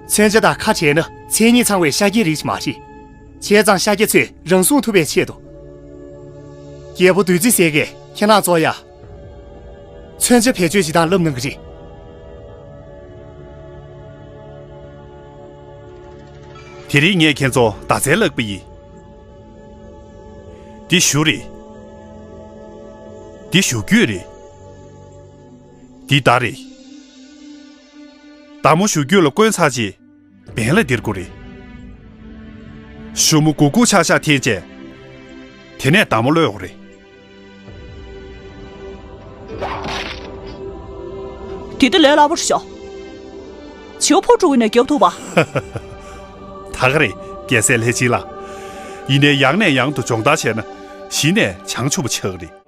མཚོན་ཆ་དང་ཁ་བྲལ་ན་མཚན་ཉིད་ཚང་བའི་ཤཱཀྱའི་རིགས་མ་རེད། བྱས་ཙང་ཤཱཀྱ་ཚོས་རང་སྲུང་ཐུབ་པའི་ཆེད་དུ། རྒྱལ་པོ་བདུད་རྩི་ཟེར་གས་ཁྱེད་རང་ཚོ་ཡ། མཚོན་ཆ་བེད་སྤྱོད་བྱེད་སྟངས་བསླབ་གནང་གི་རེད། དེ་རིང་ངས་ཁྱེད་ཚོ་མདའ་རྩལ་བསླབ་པ་ཡིན། འདི་གཞུ་རེད། འདི་གཞུ་རྒྱུད་རེད། འདི་མདའ་རེད། མདའ་མོ་གཞུ་རྒྱུད་ལ་བསྐོན་ཚར་རྗེས་འབེན་ལ་ལྡིར་དགོས་རེད། གཞུ་མོ་གུག་གུག་ཆག་ཆག་འཐེན་བྱས། དེ་ནས་མདའ་མོ་གློད་དགོས་རེད། དེ་འདྲ་ལས་སླ་པོ་རེད་ཤག། བྱིའུ་ཕོ་བྲུ་བའི་ནས་རྒྱབ་ཐུབ་པ། ད་ག་རེད། རྒྱལ་སྲས་ལྷས་བྱིན་ལགས། ཡིན་ནའི་ཡང་ནས་ཡང་དུ་སྦྱོང་བརྡར་བྱས་ན་གཞི་ནས་བྱང་ཆུབ་པ་ཆགས་ཀྱི་རེད།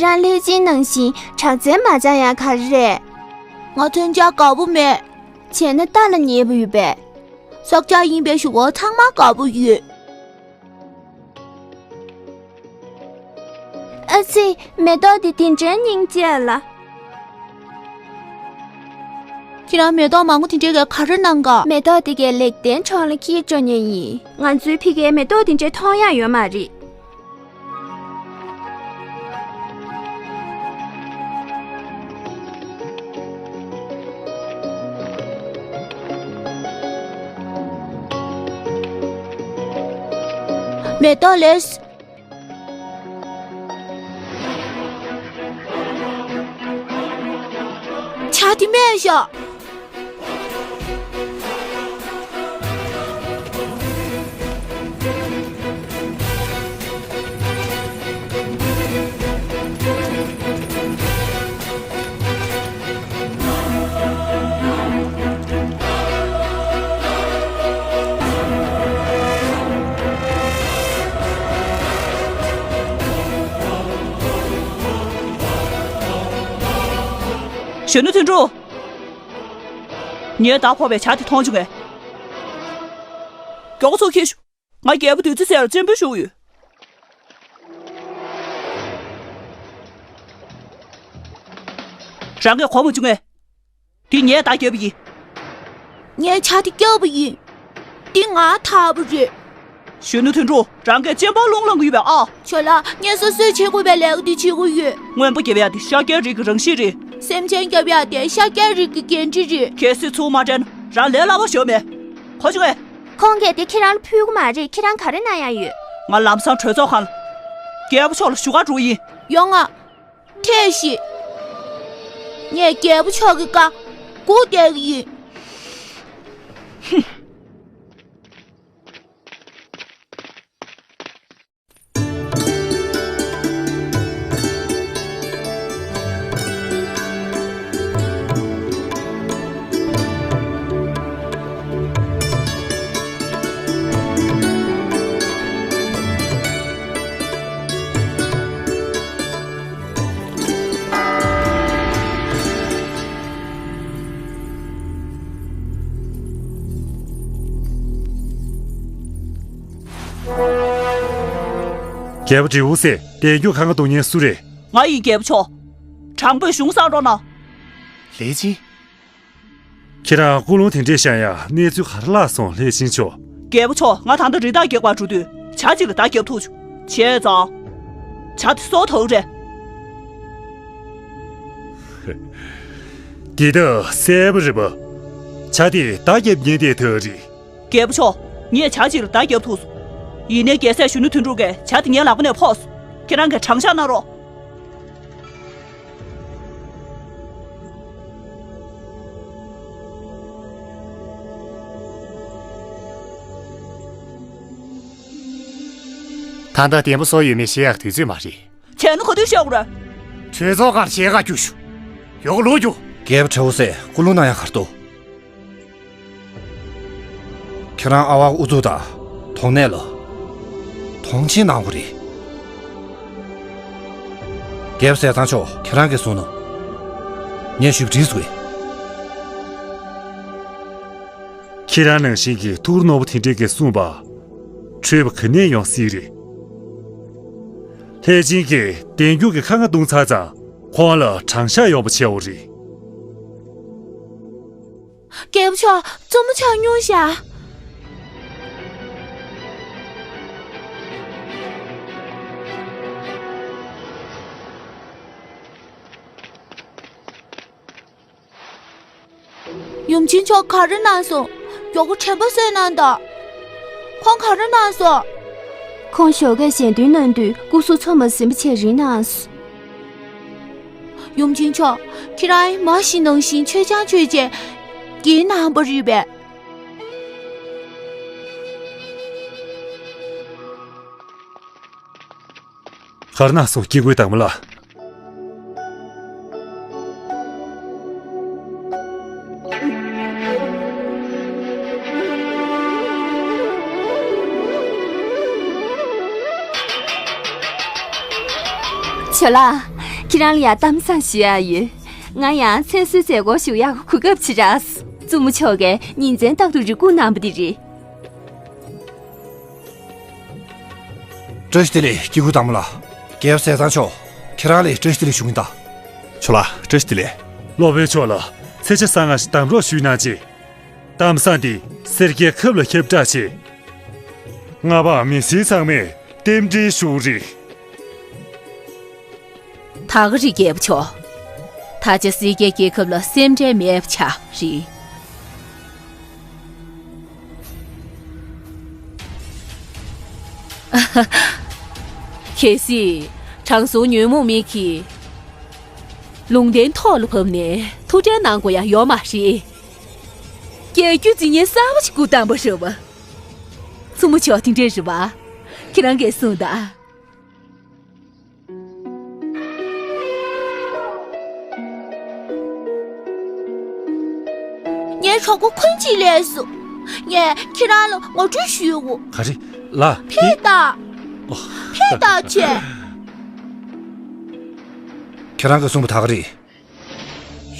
རང་ལྷས་སྦྱིན་ནང་བཞིན་གྲགས་ཅན་མ་སྦྱང་ཡ་ག་རེ་རེད། ང་མཚོན་ཆ་དགའ་པོ་མེད། བྱས་ན་རྟ་ལ་ཉེ་པོ་ཡོད་པས། སྲོག་ཆགས་ཡིན་པའི་གཞུག་གུ་ཚང་མ་དགའ་པོ་ཡོད། ཨ་ཙི། མེ་ཏོག་འདི་དེ་འདྲའི་སྙིང་རྗེ་ལ། ཁྱེད་རང་མེ་ཏོག་མང་པོ་དེ་འདྲའི་ག་རེ་གནང་ག་མེ་ཏོག་དེ་གའི་ལེགས་ལྡན་གྲོང་ལ་འཁྱེར་འགྲོ་མཁན་ཡིན། ང་ཚོའི་ཕ་གིར་མེ་ཏོག་དེ་འདྲའི་མཐོང་ཡ་ཡོད་མ་རེད། མེ་ཏོག་ལེགས། བྱ་དེ་རྨས་ཤག་གཞོན་ནུ་དོན་གྲུབ། ངའི་མདའ་ཕོག་པའི་བྱ་དེ་མཐོང་བྱུང་ངས། མགྱོགས་ཚུར་འཁྱེར་ཤོག་ང་རྒྱལ་པོ་བདུད་རྩི་ཟེར་ལ་བཙན་པོ་ཞུ་གི་ཡོད། རང་གིས་གོ་མ་བྱུང་ངས། འདི་ངའི་མདའ་རྒྱབ་པ་ཡིན། ངས་བྱ་དེ་བརྒྱབ་པ་ཡིན། འདི་ང་འཐབ་པ་རེད། གཞོན་ནུ་དོན་གྲུབ། རང་གིས་གཅེན་པོ་རླུང་ལངས་ཀྱི་ཡོད་པས་ཨ། ཇོ་ལགས། ངས་སོ་སོས་བྱེད་དགོས་པའི་ལས་ཀ་འདི་བྱེད་ཀྱི་ཡོད། རྔོན་པ་རྒྱབ་ཡ་དེ་ཤཱཀྱའི་རིགས་ཀྱི་རང་གཤིས་རེད། སེམས་ཅན་རྒྱབ་ཡ་དེ་ཤཱཀྱའི་རིགས་ཀྱི་འགན་འཁྲི་རེད། གལ་སྲིད་ཚུར་མ་སྤྲད་ན་རང་ལས་སླ་པོ་ཞིག་མེད། གོ་བྱུང་ངས། ཁོང་གིས་དེ་ཁྱེད་རང་ལ་ཕུལ་གྱི་མ་རེད། ཁྱེད་རང་ག་རེ་གནང་ཡ་ཡོད། ང་ལམ་སང་གྲོས་ཚོགས་ཁང་ལ་རྒྱལ་པོ་མཆོག་ལ་ཞུ་གར་འགྲོ་གི་ཡིན། ཡོང་ང་། ཐབས་ཤིག་ངས་རྒྱལ་པོ་མཆོག་གི་བཀའ་སྒུག་བསྡད་ཀྱི་ཡིན། རྒྱལ་པོ་དྲིའུ་སེ། བདེ་མགྱོགས་ཁ་ང་གཏོང་མཁན་སུ་རེད། ང་ཡིན་རྒྱལ་པོ་མཆོག་དྲང་པོས་གཞུང་བསྲང་རོགས་གནང་། ལེ་ཅིན། ཁྱེད་རང་ཀུན་སློང་དེ་འདྲས་བཤད་ཡ་གནས་ཚུལ་ག་རེ་ལྷག་སོང་ལྷས་སྦྱིན་མཆོག་རྒྱལ་པོ་མཆོག་ང་ད་ལྟ་རི་དྭགས་རྒྱག་པར་འགྲོ་དུས་བྱ་གཅིག་ལ་མདའ་རྒྱབ་ཐུག་བྱུང་། བྱས་ཙང་། བྱ་དེ་སྲོག་ཐོག་རེད། འདི་ད་གསལ་པོ་རེད་པ། བྱ་དེ་མདའ་རྒྱབ་ཉེན་དེ་ཐག་རེད། རྒྱལ་པོ་མཆོག་ངས་བྱ་གཅིག་ལ་མདའ་རྒྱབ་ཐུག་སོང་། ཡིན་ནའི་རྒྱལ་སྲས་གཞོན་ནུ་དོན་གྲུབ་ཀྱིས་བྱ་དེ་ངའི་ལག་པ་ནས་ཕོག་སོང་། ཁྱེད་རང་གིས་དྲང་བཞག་གནང་རོགས། ད་ལྟ་བདེ་མོ་བཟོ་ཡོད་མེད་ཤེས་ཡག་དུས་ཚོད་མ་རེད། བྱས་ན་ག་དུས་བཤད་དགོས་རེད། གྲོས་ཚོགས་ཁར་མཇལ་ཁ་རྒྱུགས་ཤོག་ཡོག་ལོ་རྒྱུགས། རྒྱལ་པོ་དྲིའུ་སེ་སྐུ་རླུང་གནང་ཡག་ག་རེ་འདུག་ཁྱེད་རང་ཨ་ཝའི་ཨུ་ཚུགས་དང་གདོང་ནས་ལ་མཐོང་ཆེན་གནང་དགོས་རེད། རྒྱལ་པོ་ཟས་གཙང་མཆོག་ཁྱེད་རང་གིས་གསུངས་ནོ། ངས་ཞུ་བྲིས་སུ་བས། ཁྱེད་རང་ནང་བཞིན་གྱི་ཐུགས་རྣོ་པོ་དེ་འདྲས་ཀྱིས་གསུངས་པ། འཕྲོས་པ་ག་ནས་ཡོང་སྲིད་རེད། ལྷས་སྦྱིན་གྱིས་བདེ་མགྱོགས་ཀྱི་ཁ་ང་བརྡུངས་ཚར་ཙང་ཁོང་ལ་དྲང་བཞག་ཡོང་བ་བྱས་འོ་རེད། རྒྱལ་པོ་མཆོག་བཙུན་མོ་ཆགས་མྱོང་ཤག་ཡུམ་ཆེན་མཆོག་ག་རེ་གནང་སོང་། མགྱོགས་པོ་དྲན་པ་གསོས་གནང་དང་། ཁོང་ག་རེ་གནང་སོང་། ཁོང་ཞོགས་ཀས་ཞལ་འདོན་གནང་དུས་སྐུ་གཟུགས་ཚོ་མ་ཟིན་པ་བྱས་རིལ་གནང་སོང་། ཡུམ་ཆེན་མཆོག་ཁྱེད་རང་མ་གཞི་ནང་བཞིན་ཆོས་ཆང་མཆོད་བྱས་རིལ་གནང་བ་རེད་པས། ག་རེ་གནང་སོང་སྐྱེ་དགུའི་བདག་མོ་ལགས། ཇོ་ལགས། ཁྱེད་རང་ལ་ཡང་གཏམ་བཟང་ཞུ་ཡག་ཡོད། ང་ཡང་མཚན་གསོལ་མཛད་སྒོ་ཞུ་ཡག་གོ་སྐབས་ཅིག་རག་སོང་། བཙུན་མོ་མཆོག་གིས་ཉིན་མཚན་རྟག་ཏུ་རེ་སྒུག་གནང་བ་དེ་རེད། བཀྲ་ཤིས་བདེ་ལེགས་སྐྱེ་དགུའི་བདག་མོ་ལགས། རྒྱལ་པོ་ཟས་གཙང་མཆོག་ཁྱེད་རང་ལ་བཀྲ་ཤིས་བདེ་ལེགས་ཞུ་གི་ཡིན་ད། ཁྱོད་ལ་བཀྲ་ཤིས་བདེ་ལེགས། སློབ་དཔོན་མཆོག་ལ་ཚེས་བཅུ་གསང་སྔགས་ཤིག་གདམས་རོགས་ཞུས་གནང་རྗེས། གཏམ་བཟང་འདི་སེར་སྐྱའི་ཁབ་ལ་ཁྱབ་བསྒྲགས་བྱས། མངའ་འབངས་མི་སེར་ཚང་མས་རྟེན་འབྲེལ་ཞུ་རིགས། ད་ག་རེད་རྒྱལ་པོ་མཆོག་ད་ཆ་སེར་སྐྱའི་རྒྱལ་ཁབ་ལ་སེམས་ཁྲལ་མེད་པ་ཆགས་རེད། གལ་སྲིད་དྲང་སྲོང་ཉོན་མོངས་མི་གིས་ལུང་བསྟན་ཐོག་ལ་བབས་ནས་ཐུགས་ཁྲལ་གནང་དགོས་ཡ་ཡོད་མ་རེད། རྒྱལ་རྒྱུད་འཛིན་མཁན་གསར་པ་ཞིག་སྐུ་བལྟམས་པ་རེད་པ། བཙུན་མོ་མཆོག་དེ་འདྲས་རེད་པ། ཁྱེད་རང་གིས་གསུངས་དང་། ངའི་གྲོགས་པོ་ཁོང་ཅིག་སླེབས་སོང་། ངས་ཁྱེད་རང་ལ་ངོ་སྤྲོད་ཞུའོ། ག་རེ། ལ། ཕེབས་དང་། ཕེབས་དང་བྱས། ཁྱེད་རང་གིས་གསུངས་པ་ད་ག་རེད།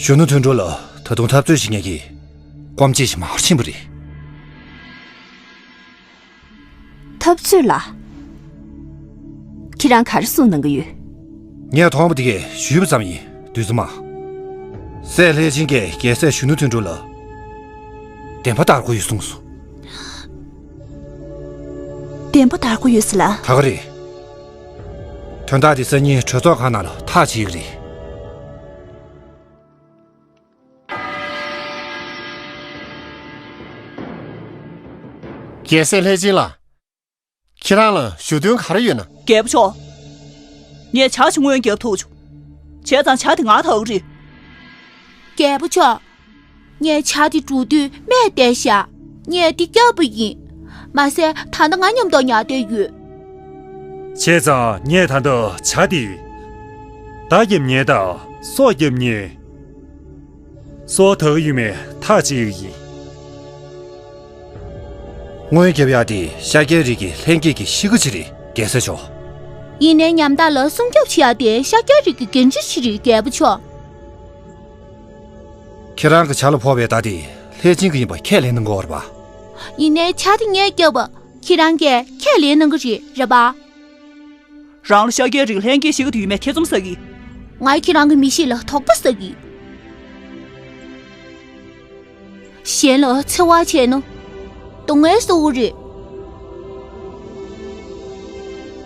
གཞོན་ནུ་དོན་གྲུབ་ལ་ད་དུང་འཐབ་རྩོད་བྱེད་མཁན་གྱི་སྐོམ་བྱེད་ཞིག་མང་རུ་ཕྱིན་པ་རེད། འཐབ་རྩོད་ལ། ཁྱེད་རང་ག་རེ་གསུངས་གནང་གི་ཡོད། ངས་མཐོང་བ་དེ་གས་ཞུས་པ་ཙམ་ཡིན། བདུད་རྩི་མ། སྲས་ལྷས་བྱིན་གྱིས་རྒྱལ་སྲས་གཞོན་ནུ་དོན་གྲུབ་ལ་བདེན་པ་བདར་དགོས་ཡོད་གསུངས་སོང་། བདེན་པ་བདར་དགོས་ཡོད་ཟེར་ལ། ད་ག་རེད། དོན་དག་དེ་སང་ཉིན་གྲོས་ཚོགས་ཁང་ནང་ལ་ཐག་བཅད་ཀྱི་རེད། རྒྱལ་སྲས་ལྷས་བྱིན་ལགས། ཁྱེད་རང་ལ་ཞུ་དོན་ག་རེ་ཡོད་ན། རྒྱལ་པོ་མཆོག་ངས་ཇ་ཞིག་སྔོན་བརྒྱབ་ཐུབ་བྱུང་། བྱས་ཙང་ཇ་དེ་ང་དག་རེད། རྒྱལ་པོ་མཆོག་ངས་ཇ་དེ་འགྲོ་དུས་སྨྲས་བསྡད་ཤག་ངས་དེ་བསྐྱབས་པ་ཡིན། མ་ཟད་ད་ལྟ་ང་མཉམ་དུ་ཉལ་བསྡད་ཡོད། བྱས་ཙང་ངས་ད་ལྟ་ཇ་དེ་མདའ་བརྒྱབ་ཉལ་དང་སྲོག་བརྒྱབ་ཉལ། སྲོག་དག་ཡོད་མེད་ཐག་བཅད་ཡོད་ཡིན། སྔོན་བརྒྱབ་ཡག་དེ་ཤཱཀྱའི་རིགས་ཀྱི་ལྷན་སྐྱེས་ཀྱི་གཤིས་ཀ་ཅིག་རེད། རྒྱལ་སྲས་མཆོག་ཡིན་ནའི་ཉམ་ཐག་ལ་སྲུང་སྐྱོབ་བྱེད་ཡག་དེ་ཤཱཀྱའི་རིགས་ཀྱི་འགན་འཁྲི་ཞིག་རེད། རྒྱལ་པོ་མཆོག་ཁྱེད་རང་གི་ཇ་ལ་ཕོག་པའི་མདའ་དེ་ལྷས་བྱིན་གྱི་ཡིན་པ་ཁས་ལེན་གནང་དགོས་པ་རེད་པ། ཡིན་ནའི་ཇ་དེ་ངས་བརྒྱབ་པ་ཁྱེད་རང་གིས་ཁས་ལེན་གནང་གི་རེད། རེད་པ། རང་ལ་ཤཱཀྱའི་རིགས་ལྷན་སྐྱེས་ཤིག་ཏུ་ཡོད་མེད་ཐེ་ཚོམ་ཟ་གི། ང་ཁྱེད་རང་གི་མི་གཤིས་ལ་དོགས་པ་ཟ་གི། གཞན་ལ་འཚེ་བ་བྱས་ན་སྡུག་བསྔལ་གསོག་གི་རེད།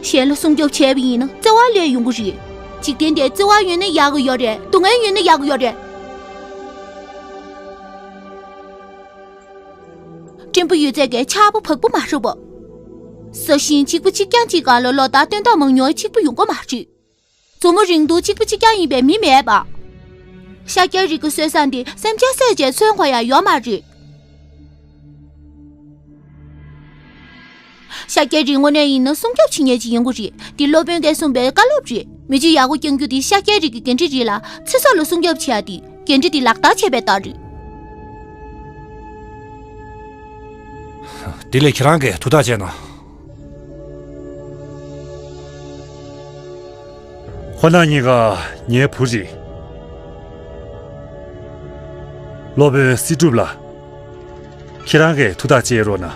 གཞན་ལ་སྲུང་སྐྱོབ་བྱས་པ་ཡིན་ན་བརྩེ་བ་སླེབས་ཡོང་གི་རེད། འཇིག་རྟེན་འདིར་བརྩེ་བ་ཡོད་ན་ཡག་གི་ཡོད་རེད། སྡུག་བསྔལ་ཡོད་ན་ཡག་གི་ཡོད་རེད། སྲིན་པོ་ཡོད་ཚད་ཀྱི་ཆགས་པ་བག་པ་མ་རེད་པ། ས་ཞིང་གཅིག་པ་གཅིག་རྐྱང་གཅིག་སྒང་ལ་ལོ་ལྟར་སྟོན་ཐོག་མང་ཉུང་གཅིག་པ་ཡོང་གི་མ་རེད། མཛོ་མོ་རིང་ཐུང་གཅིག་པ་གཅིག་རྐྱང་ཡིན་པའི་མི་མེད་པ། ཤཱཀྱའི་རིགས་ཀྱི་སྲོལ་བཟང་འདི་སེམས་ཅན་བསད་བྱས་མཚོན་དགོས་ཡ་ཡོད་མ་རེད། ཤཱཀྱའི་རིགས་དངོས་གནས་ཡིན་ན་སྲུང་སྐྱོབ་བྱེད་མཁན་ཅིག་ཡིན་དགོས་རེད། འདི་སློབ་དཔོན་གྱིས་གསུངས་པའི་བཀའ་སློབ་རེད། མི་ཚེ་ཡག་པོ་བསྐྱང་རྒྱུ་དེ་ཤཱཀྱའི་རིགས་ཀྱི་འགན་འཁྲི་རེད་ལ། ཚེ་སྲོག་ལ་སྲུང་སྐྱོབ་བྱེད་ཡ་དེ་འགན་འཁྲི་དེ་ལག་བསྟར་བྱས་པའི་རྟགས་རེད། དེ་ལས་ཁྱེད་རང་གིས་ཐུགས་ཐག་བཅད་ན། ཁོ་ན་གཉིས་ཀ་ངའི་བུ་རེད། སློབ་དཔོན་སྲིད་སྒྲུབ་ལགས། ཁྱེད་རང་གིས་ཐུགས་ཐག་བཅད་རོགས་གནང་།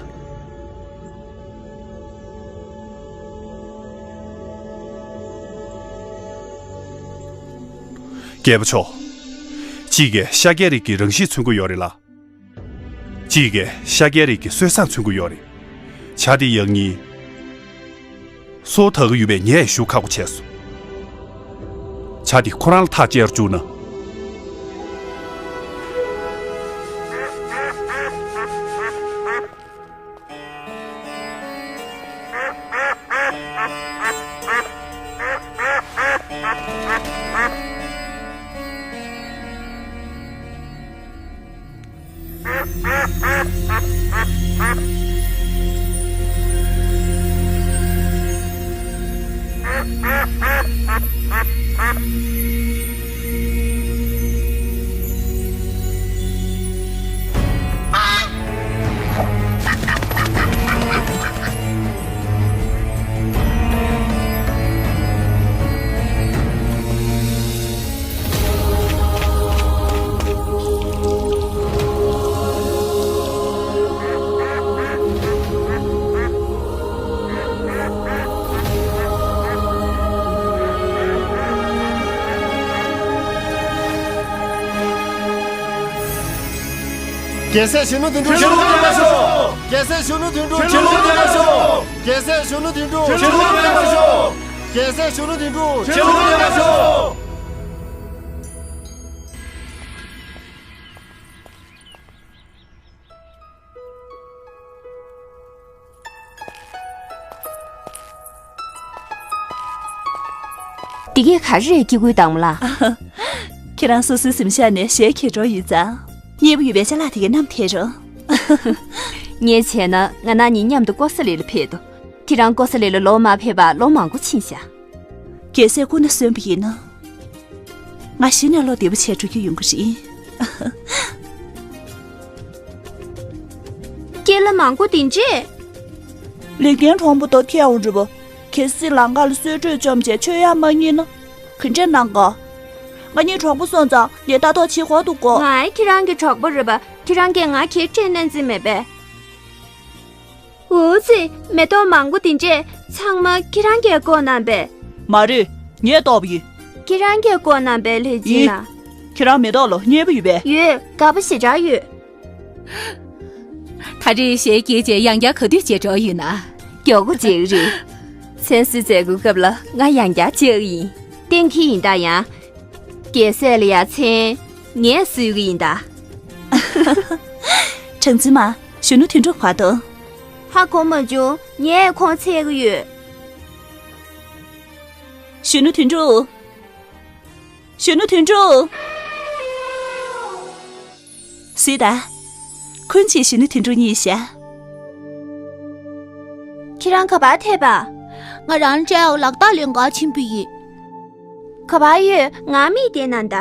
རྒྱལ་པོ་མཆོག་གཅིག་གིས་ཤཱཀྱའི་རིགས་ཀྱི་རང་གཤིས་མཚོན་གྱི་ཡོད་རེད་ལ། གཅིག་གིས་ཤཱཀྱའི་རིགས་ཀྱི་སྲོལ་བཟང་མཚོན་གྱི་ཡོད་རེད། ཇ་དེ་ཡག་ཉེས། སོ་ད་གི་ཡོད་པས་ངས་ཞུ་ཁག་པོ་བྱས་སོང་། ཇ་དེ་ཁོ་རང་ལ་ཐག་བཅད་རུ་བཅུག་ན། རྒྱལ་སྲས་གཞོན་ནུ་དོན་གྲུབ་ཁྱེད་ལུང་བསྟན་པར་ཤོག་རྒྱལ་སྲས་གཞོན་ནུ་དོན་གྲུབ་ཁྱེད་ལུང་བསྟན་པར་ཤོག་རྒྱལ་སྲས་གཞོན་ནུ་དོན་གྲུབ་ཁྱེད་ལུང་བསྟན་པར་ཤོག་རྒྱལ་སྲས་གཞོན་ནུ་དོན་གྲུབ་ཁྱེད་ལུང་བསྟན་པར་ཤོག་འདི་གས་ག་རེ་རེད། སྐྱེ་དགུའི་བདག་མོ་ལགས། ཁྱེད་རང་སོ་སོའི་གཟིམ་ཤག་ནས་གཞས་གྱེར་འགྲོ་ཡིན་ཙང་། མཉེས་པོ་ཡོད་པའི་ཅ་ལག་དེ་གས་བསྣམས་ཐལ་རོ། ངས་བྱས་ན་ང་རང་གཉིས་མཉམ་དུ་ཀོ་ས་ལི་ལ་ཕེབས་འདུག་ཁྱེད་རང་ཀོ་ས་ལི་ལ་ལོག་མ་ཕེབས་པ་ལོ་མང་པོ་ཕྱིན་ཤག་རྒྱལ་སྲས་སྐུ་ན་གསོན་པ་ཡིན་ན། ང་གཞི་ནས་བློ་བདེ་པོ་བྱས་འགྲོ་རྒྱུ་ཡོང་གི་རེད། སྐྱེས་ལ་མང་པོ་དེ་འདྲས། ལི་རྒན་གྲོགས་པོ་དོ་ཐེའུ་རི་བོ། གལ་སྲིད་ལམ་ཁ་ལ་གསོལ་གྲོད་བཅོམ་བྱས་མཆོད་ཡག་མ་རྙེད་ན། ག་འདྲས་གནང་ག་ང་གཉིས་གྲོགས་པོ་སོང་ཙང་ངས་ལྟ་རྟོག་བྱེད་དགོས་འདུག་གོ་ང་ཁྱེད་རང་གི་གྲོགས་པོ་རེད་པ། ཁྱེད་རང་གིས་ང་གྱེར་སྤྲད་གནང་རྩིས་མེད་པས། འུ་ཙི། མེ་ཏོག་མང་པོ་དེ་འདྲས་ཚང་མ་ཁྱེད་རང་གིས་བཀོག་གནང་པས། མ་རེད། ངས་བཏོག་པ་ཡིན། ཁྱེད་རང་གིས་བཀོག་གནང་པས་ལྷས་སྦྱིན་ཡིན། ལགས། ཁྱེད་རང་མེ་ཏོག་ལ་མཉེས་པོ་ཡོད་པས། ཡོད། དགའ་པོ་ཞེ་དྲག་ཡོད། ད་རེས་གཞས་སྐྱེས་རྗེས་ཡང་བསྐྱར་ག་དུས་མཇལ་འགྲོ་ཡིན་ན། མགྱོགས་པོ་མཇལ་གི་རེད། མཚན་གསོལ་མཛད་སྒོའི་སྐབས་ལ་ང་ཡང་བསྐྱར་མཇལ་གི་ཡིན། བསྟན་གྱི་ཡིན་ད་ཡང་། རྒྱལ་སྲས་ལ་ཡ་མཚན་ངས་གསོལ་གི་ཡིན་ད། གྲངས་འཛིན་མ། གཞོན་ནུ་དོན་གྲུབ་ག་འདུག་ཧ་གོ་མ་བྱུང་། ངས་ཁོང་འཚོལ་གི་ཡོད། གཞོན་ནུ་དོན་གྲུབ། གཞོན་ནུ་དོན་གྲུབ། སུས་ད། ཁོང་ཚོས་གཞོན་ནུ་དོན་གྲུབ་རྙེད་ཤག་ཁྱེད་རང་ག་པར་ཐད་པ། ང་རང་ཅའོ་ལག་རྟགས་ལེན་གར་ཕྱིན་པ་ཡིན། ག་པར་ཡོད། ང་མིག་བསྟན་ན་ད།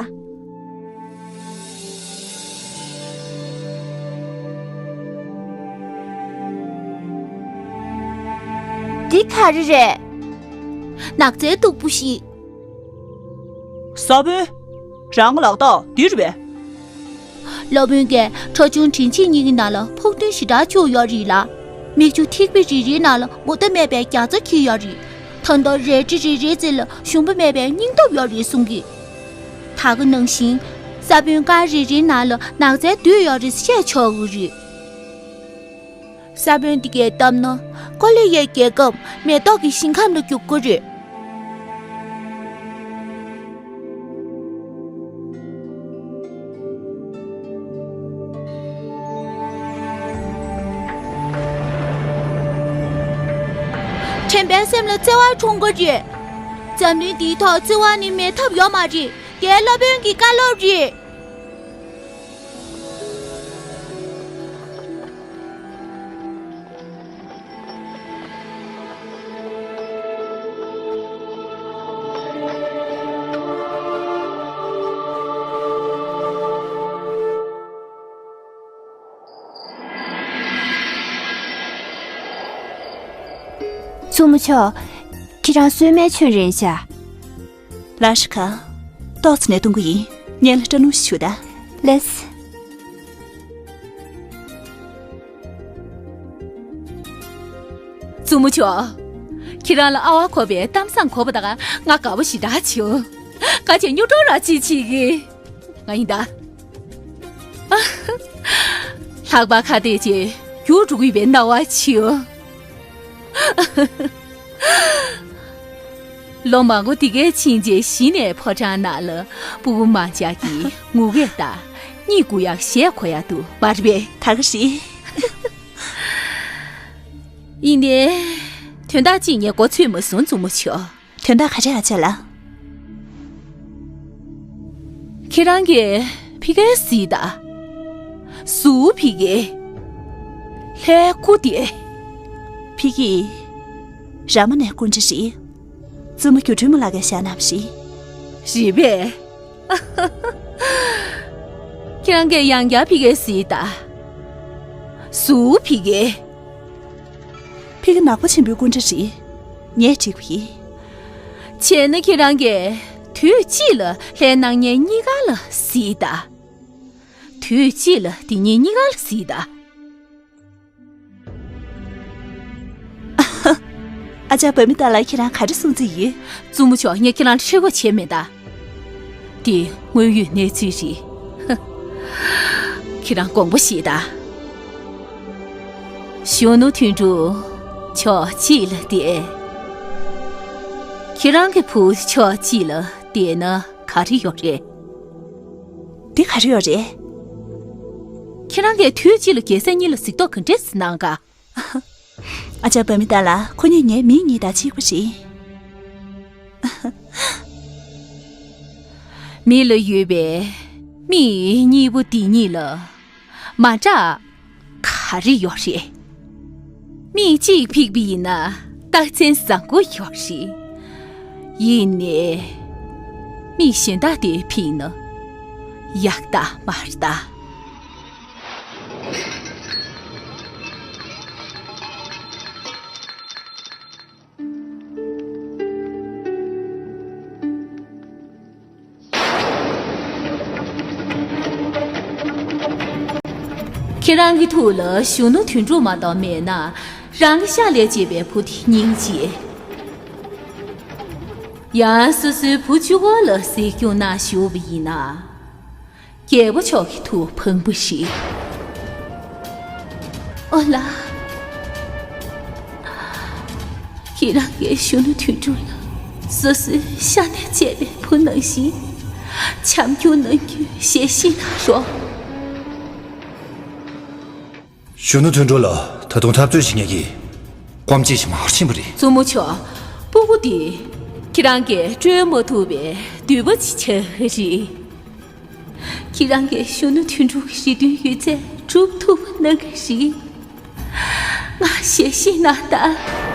འདི་ག་རེ་རེད། ནགས་ཚལ་སྟུག་པོ་ཞིག་ས་བོན། རང་གི་ལག་རྟགས་འདི་རེད་པས། སློབ་དཔོན་གྱིས་ཁྲ་ཆུང་དྲིན་ཆེན་གཉིས་ཀྱི་ནང་ལ་ཕུགས་འདུན་ཞེ་དྲག་བཅུག་ཡོད་རེད་ལ། མིག་ཆུ་ཐིགས་པ་རེ་རེའི་ནང་ལ་མུ་མཐའ་མེད་པའི་རྒྱ་མཚོ་འཁྱིལ་ཡོད་རེད། ད་ལྟ་རལ་གྲི་རེ་རེའི་རྩེ་ལ་ཞུམ་པ་མེད་པའི་སྙིང་སྟོབས་ཡོད་རེད་གསུང་གི། ད་ག་ནང་བཞིན། ས་བོན་དཀར་རེ་རེའི་ནང་ལ་ནགས་ཚལ་འདུས་ཡོད་རེད་བཤད་ཆོག་གི་རེད། ས་བོན་འདི་གས་བཏབ་ན་ཀོ་ལི་ཡའི་རྒྱལ་ཁབ་མེ་ཏོག་གི་ཞིང་ཁམས་ལ་འགྱུར་གྱི་རེད། དྲན་པའི་སེམས་ལ་བརྩེ་བ་འཁྲུངས་ཀྱི་རེད། འཛམ་གླིང་འདིའི་ཐོག་བརྩེ་བ་ནི་མེད་ཐབས་ཡོད་མ་རེད། དེ་སློབ་དཔོན་གྱི་བཀའ་སློབ་རེད། བཙུན་མོ་མཆོག་ཁྱེད་རང་གསོལ་མའི་མཆོད་རན་ཤག་ལ་ཧྲི་ཁ། ཏོག་ཙམ་ནས་གཏོང་གི་ཡིན། ངས་ལ་སྐྲ་སྣུམ་ཞིག་བྱུག་ད། ལེས། བཙུན་མོ་མཆོག་ཁྱེད་རང་ལ་ཨ་ཝ་གོ་བའི་གཏམ་བཟང་གོ་བ་དང་ང་དགའ་པོ་ཞེ་དྲག་བྱུང་། ཁ་ཆེ་སྨྱོ་སྒྲོག་ར་ཅིག་བྱེད་གི། ང་ཡིན་ད། ལྷག་པར་ཁ་གཏད་ཅིག་རྒྱུགས་འགྲོ་གི་ཡོད་པའི་སྣང་བ་བྱུང་། ལོ་མང་པོ་དེ་གའི་ཕྱིན་རྗེས་གཞི་ནས་ཕོ་བྲང་ནང་ལ་སྤུ་གུ་མང་ཇག་གིས་ངུ་སྐད་དང་གཉིད་ཁུག་ཡག་གཞས་གོ་ཡག་འདུག་མ་རེད་པས། ད་ག་རེད། ཡིན་ནའི། དོན་དག་ཅིག་ངས་མགོ་ཚོས་མ་སོང་བཙུན་མོ་མཆོག་དོན་དག་ག་རེ་ཨ་ཅག་ལགས། ཁྱེད་རང་གིས་ཕ་གིར་གཟིགས་དང་། སུ་ཕ་གི། ལྷའི་སྐུ་དེ། ཕ་གི། རཱ་མ་ནའི་སྐུ་འདྲ་རེད། བཙུན་མོ་སྒྱུ་འཕྲུལ་མ་ལགས་ཀྱིས་བཞག་གནང་བ་རེད། རེད་པས། ཁྱེད་རང་གིས་ཡང་བསྐྱར་ཕ་གིར་གཟིགས་དང་། སུ་ཕ་གི། ཕ་གི་ནག་པོ་ཆེན་པོའི་སྐུ་འདྲ་རེད། ངས་བྲིས་པ་ཡིན། བྱས་ན་ཁྱེད་རང་གིས་དུས་གཅིག་ལ་ལྷའི་སྣང་བརྙན་གཉིས་ཀ་ལ་གཟིགས་དང་། དུས་གཅིག་ལ་དེ་གཉིས་གཉིས་ཀ་ལ་གཟིགས་དང་། ཨ་ཅག་བུད་མེད་དག་ལ་ཁྱེད་རང་ག་རེ་གསུང་རྩིས་ཡོད། བཙུན་མོ་མཆོག་ངས་ཁྱེད་རང་ཁྲེལ་བ་བྱས་མེད་ད། འདི་དངོས་ཡོད་གནས་ཚུལ་རེད། ཁྱེད་རང་དགོངས་པ་བཞེས་དང་། གཞོན་ནུ་དོན་གྲུབ་ཕྱོགས་གཅིག་ལ་བསྡད། ཁྱེད་རང་གི་བུ་ཕྱོགས་གཅིག་ལ་བསྡད་ན་ག་རེ་ཡོད་རེད། འདི་ག་རེ་ཡོད་རེད། ཁྱེད་རང་གིས་དུས་གཅིག་ལ་རྒྱལ་སྲས་གཉིས་ལ་གཟིགས་རྟོག་ག་འདྲས་གནང་ག། ཨ་ཅག་པ་མི་ཏཱ་ལ་ཁོ་གཉིས་ངའི་མིག་གཉིས་དང་གཅིག་པ་རེད། མི་ལ་ཡོད་པའི་མིག་གཉིས་པོ་འདི་གཉིས་ལ་མ་འདྲ་ག་རེ་ཡོད་རེད། མིག་གཅིག་ཕིག་པ་ཡིན་ན་རྟགས་མཚན་བཟང་པོ་ཡོད་རེད། ཡིན་ནའི་མིག་གཞན་དག་དེ་ཕིག་ན་ཡག་རྟགས་མ་རེད་ད། ཁྱེད་རང་གི་ཐུགས་ལ་གཞོན་ནུ་དོན་གྲུབ་མ་གཏོགས་མེད་ན། རང་གི་ཤ་ལས་སྐྱེས་པའི་བུ་དེ་སྙིང་རྗེ། ཡང་སོ་སོའི་བུ་གཅིག་པོ་ལ་གཟིགས་སྐྱོང་གནང་བཞུགས་པ་ཡིན་ན། རྒྱལ་པོ་མཆོག་གི་ཐུགས་ཕངས་པ་ཞིག་ཨོ་ལ། ཁྱེད་རང་གིས་གཞོན་ནུ་དོན་གྲུབ་ལ་སོ་སོའི་ཤ་ནས་བཅད་པའི་བུ་ནང་བཞིན་བྱམས་སྐྱོང་གནང་རྒྱུའི་ཞལ་བཞེས་གནང་རོགས། གཞོན་ནུ་དོན་གྲུབ་ལ་ད་དུང་འཐབ་རྩོད་བྱེད་མཁན་གྱི་སྐོམ་སྐྱེས་ཤིག་མང་པོ་ཕྱིན་པ་རེད། བཙུན་མོ་མཆོག་ཕྲུ་གུ་འདི་ཁྱེད་རང་གིས་སྤྲོད་མ་ཐུབ་པའི་འདུན་པ་ཅིག་ཆགས་ཀྱི་རེད། ཁྱེད་རང་གིས་གཞོན་ནུ་དོན་གྲུབ་ཀྱི་རེ་འདུན་ཡོད་ཚད་སྒྲུབ་ཐུབ་པ་གནང་གི་རེད། ང་ཞལ་བཞེས་གནང་དང་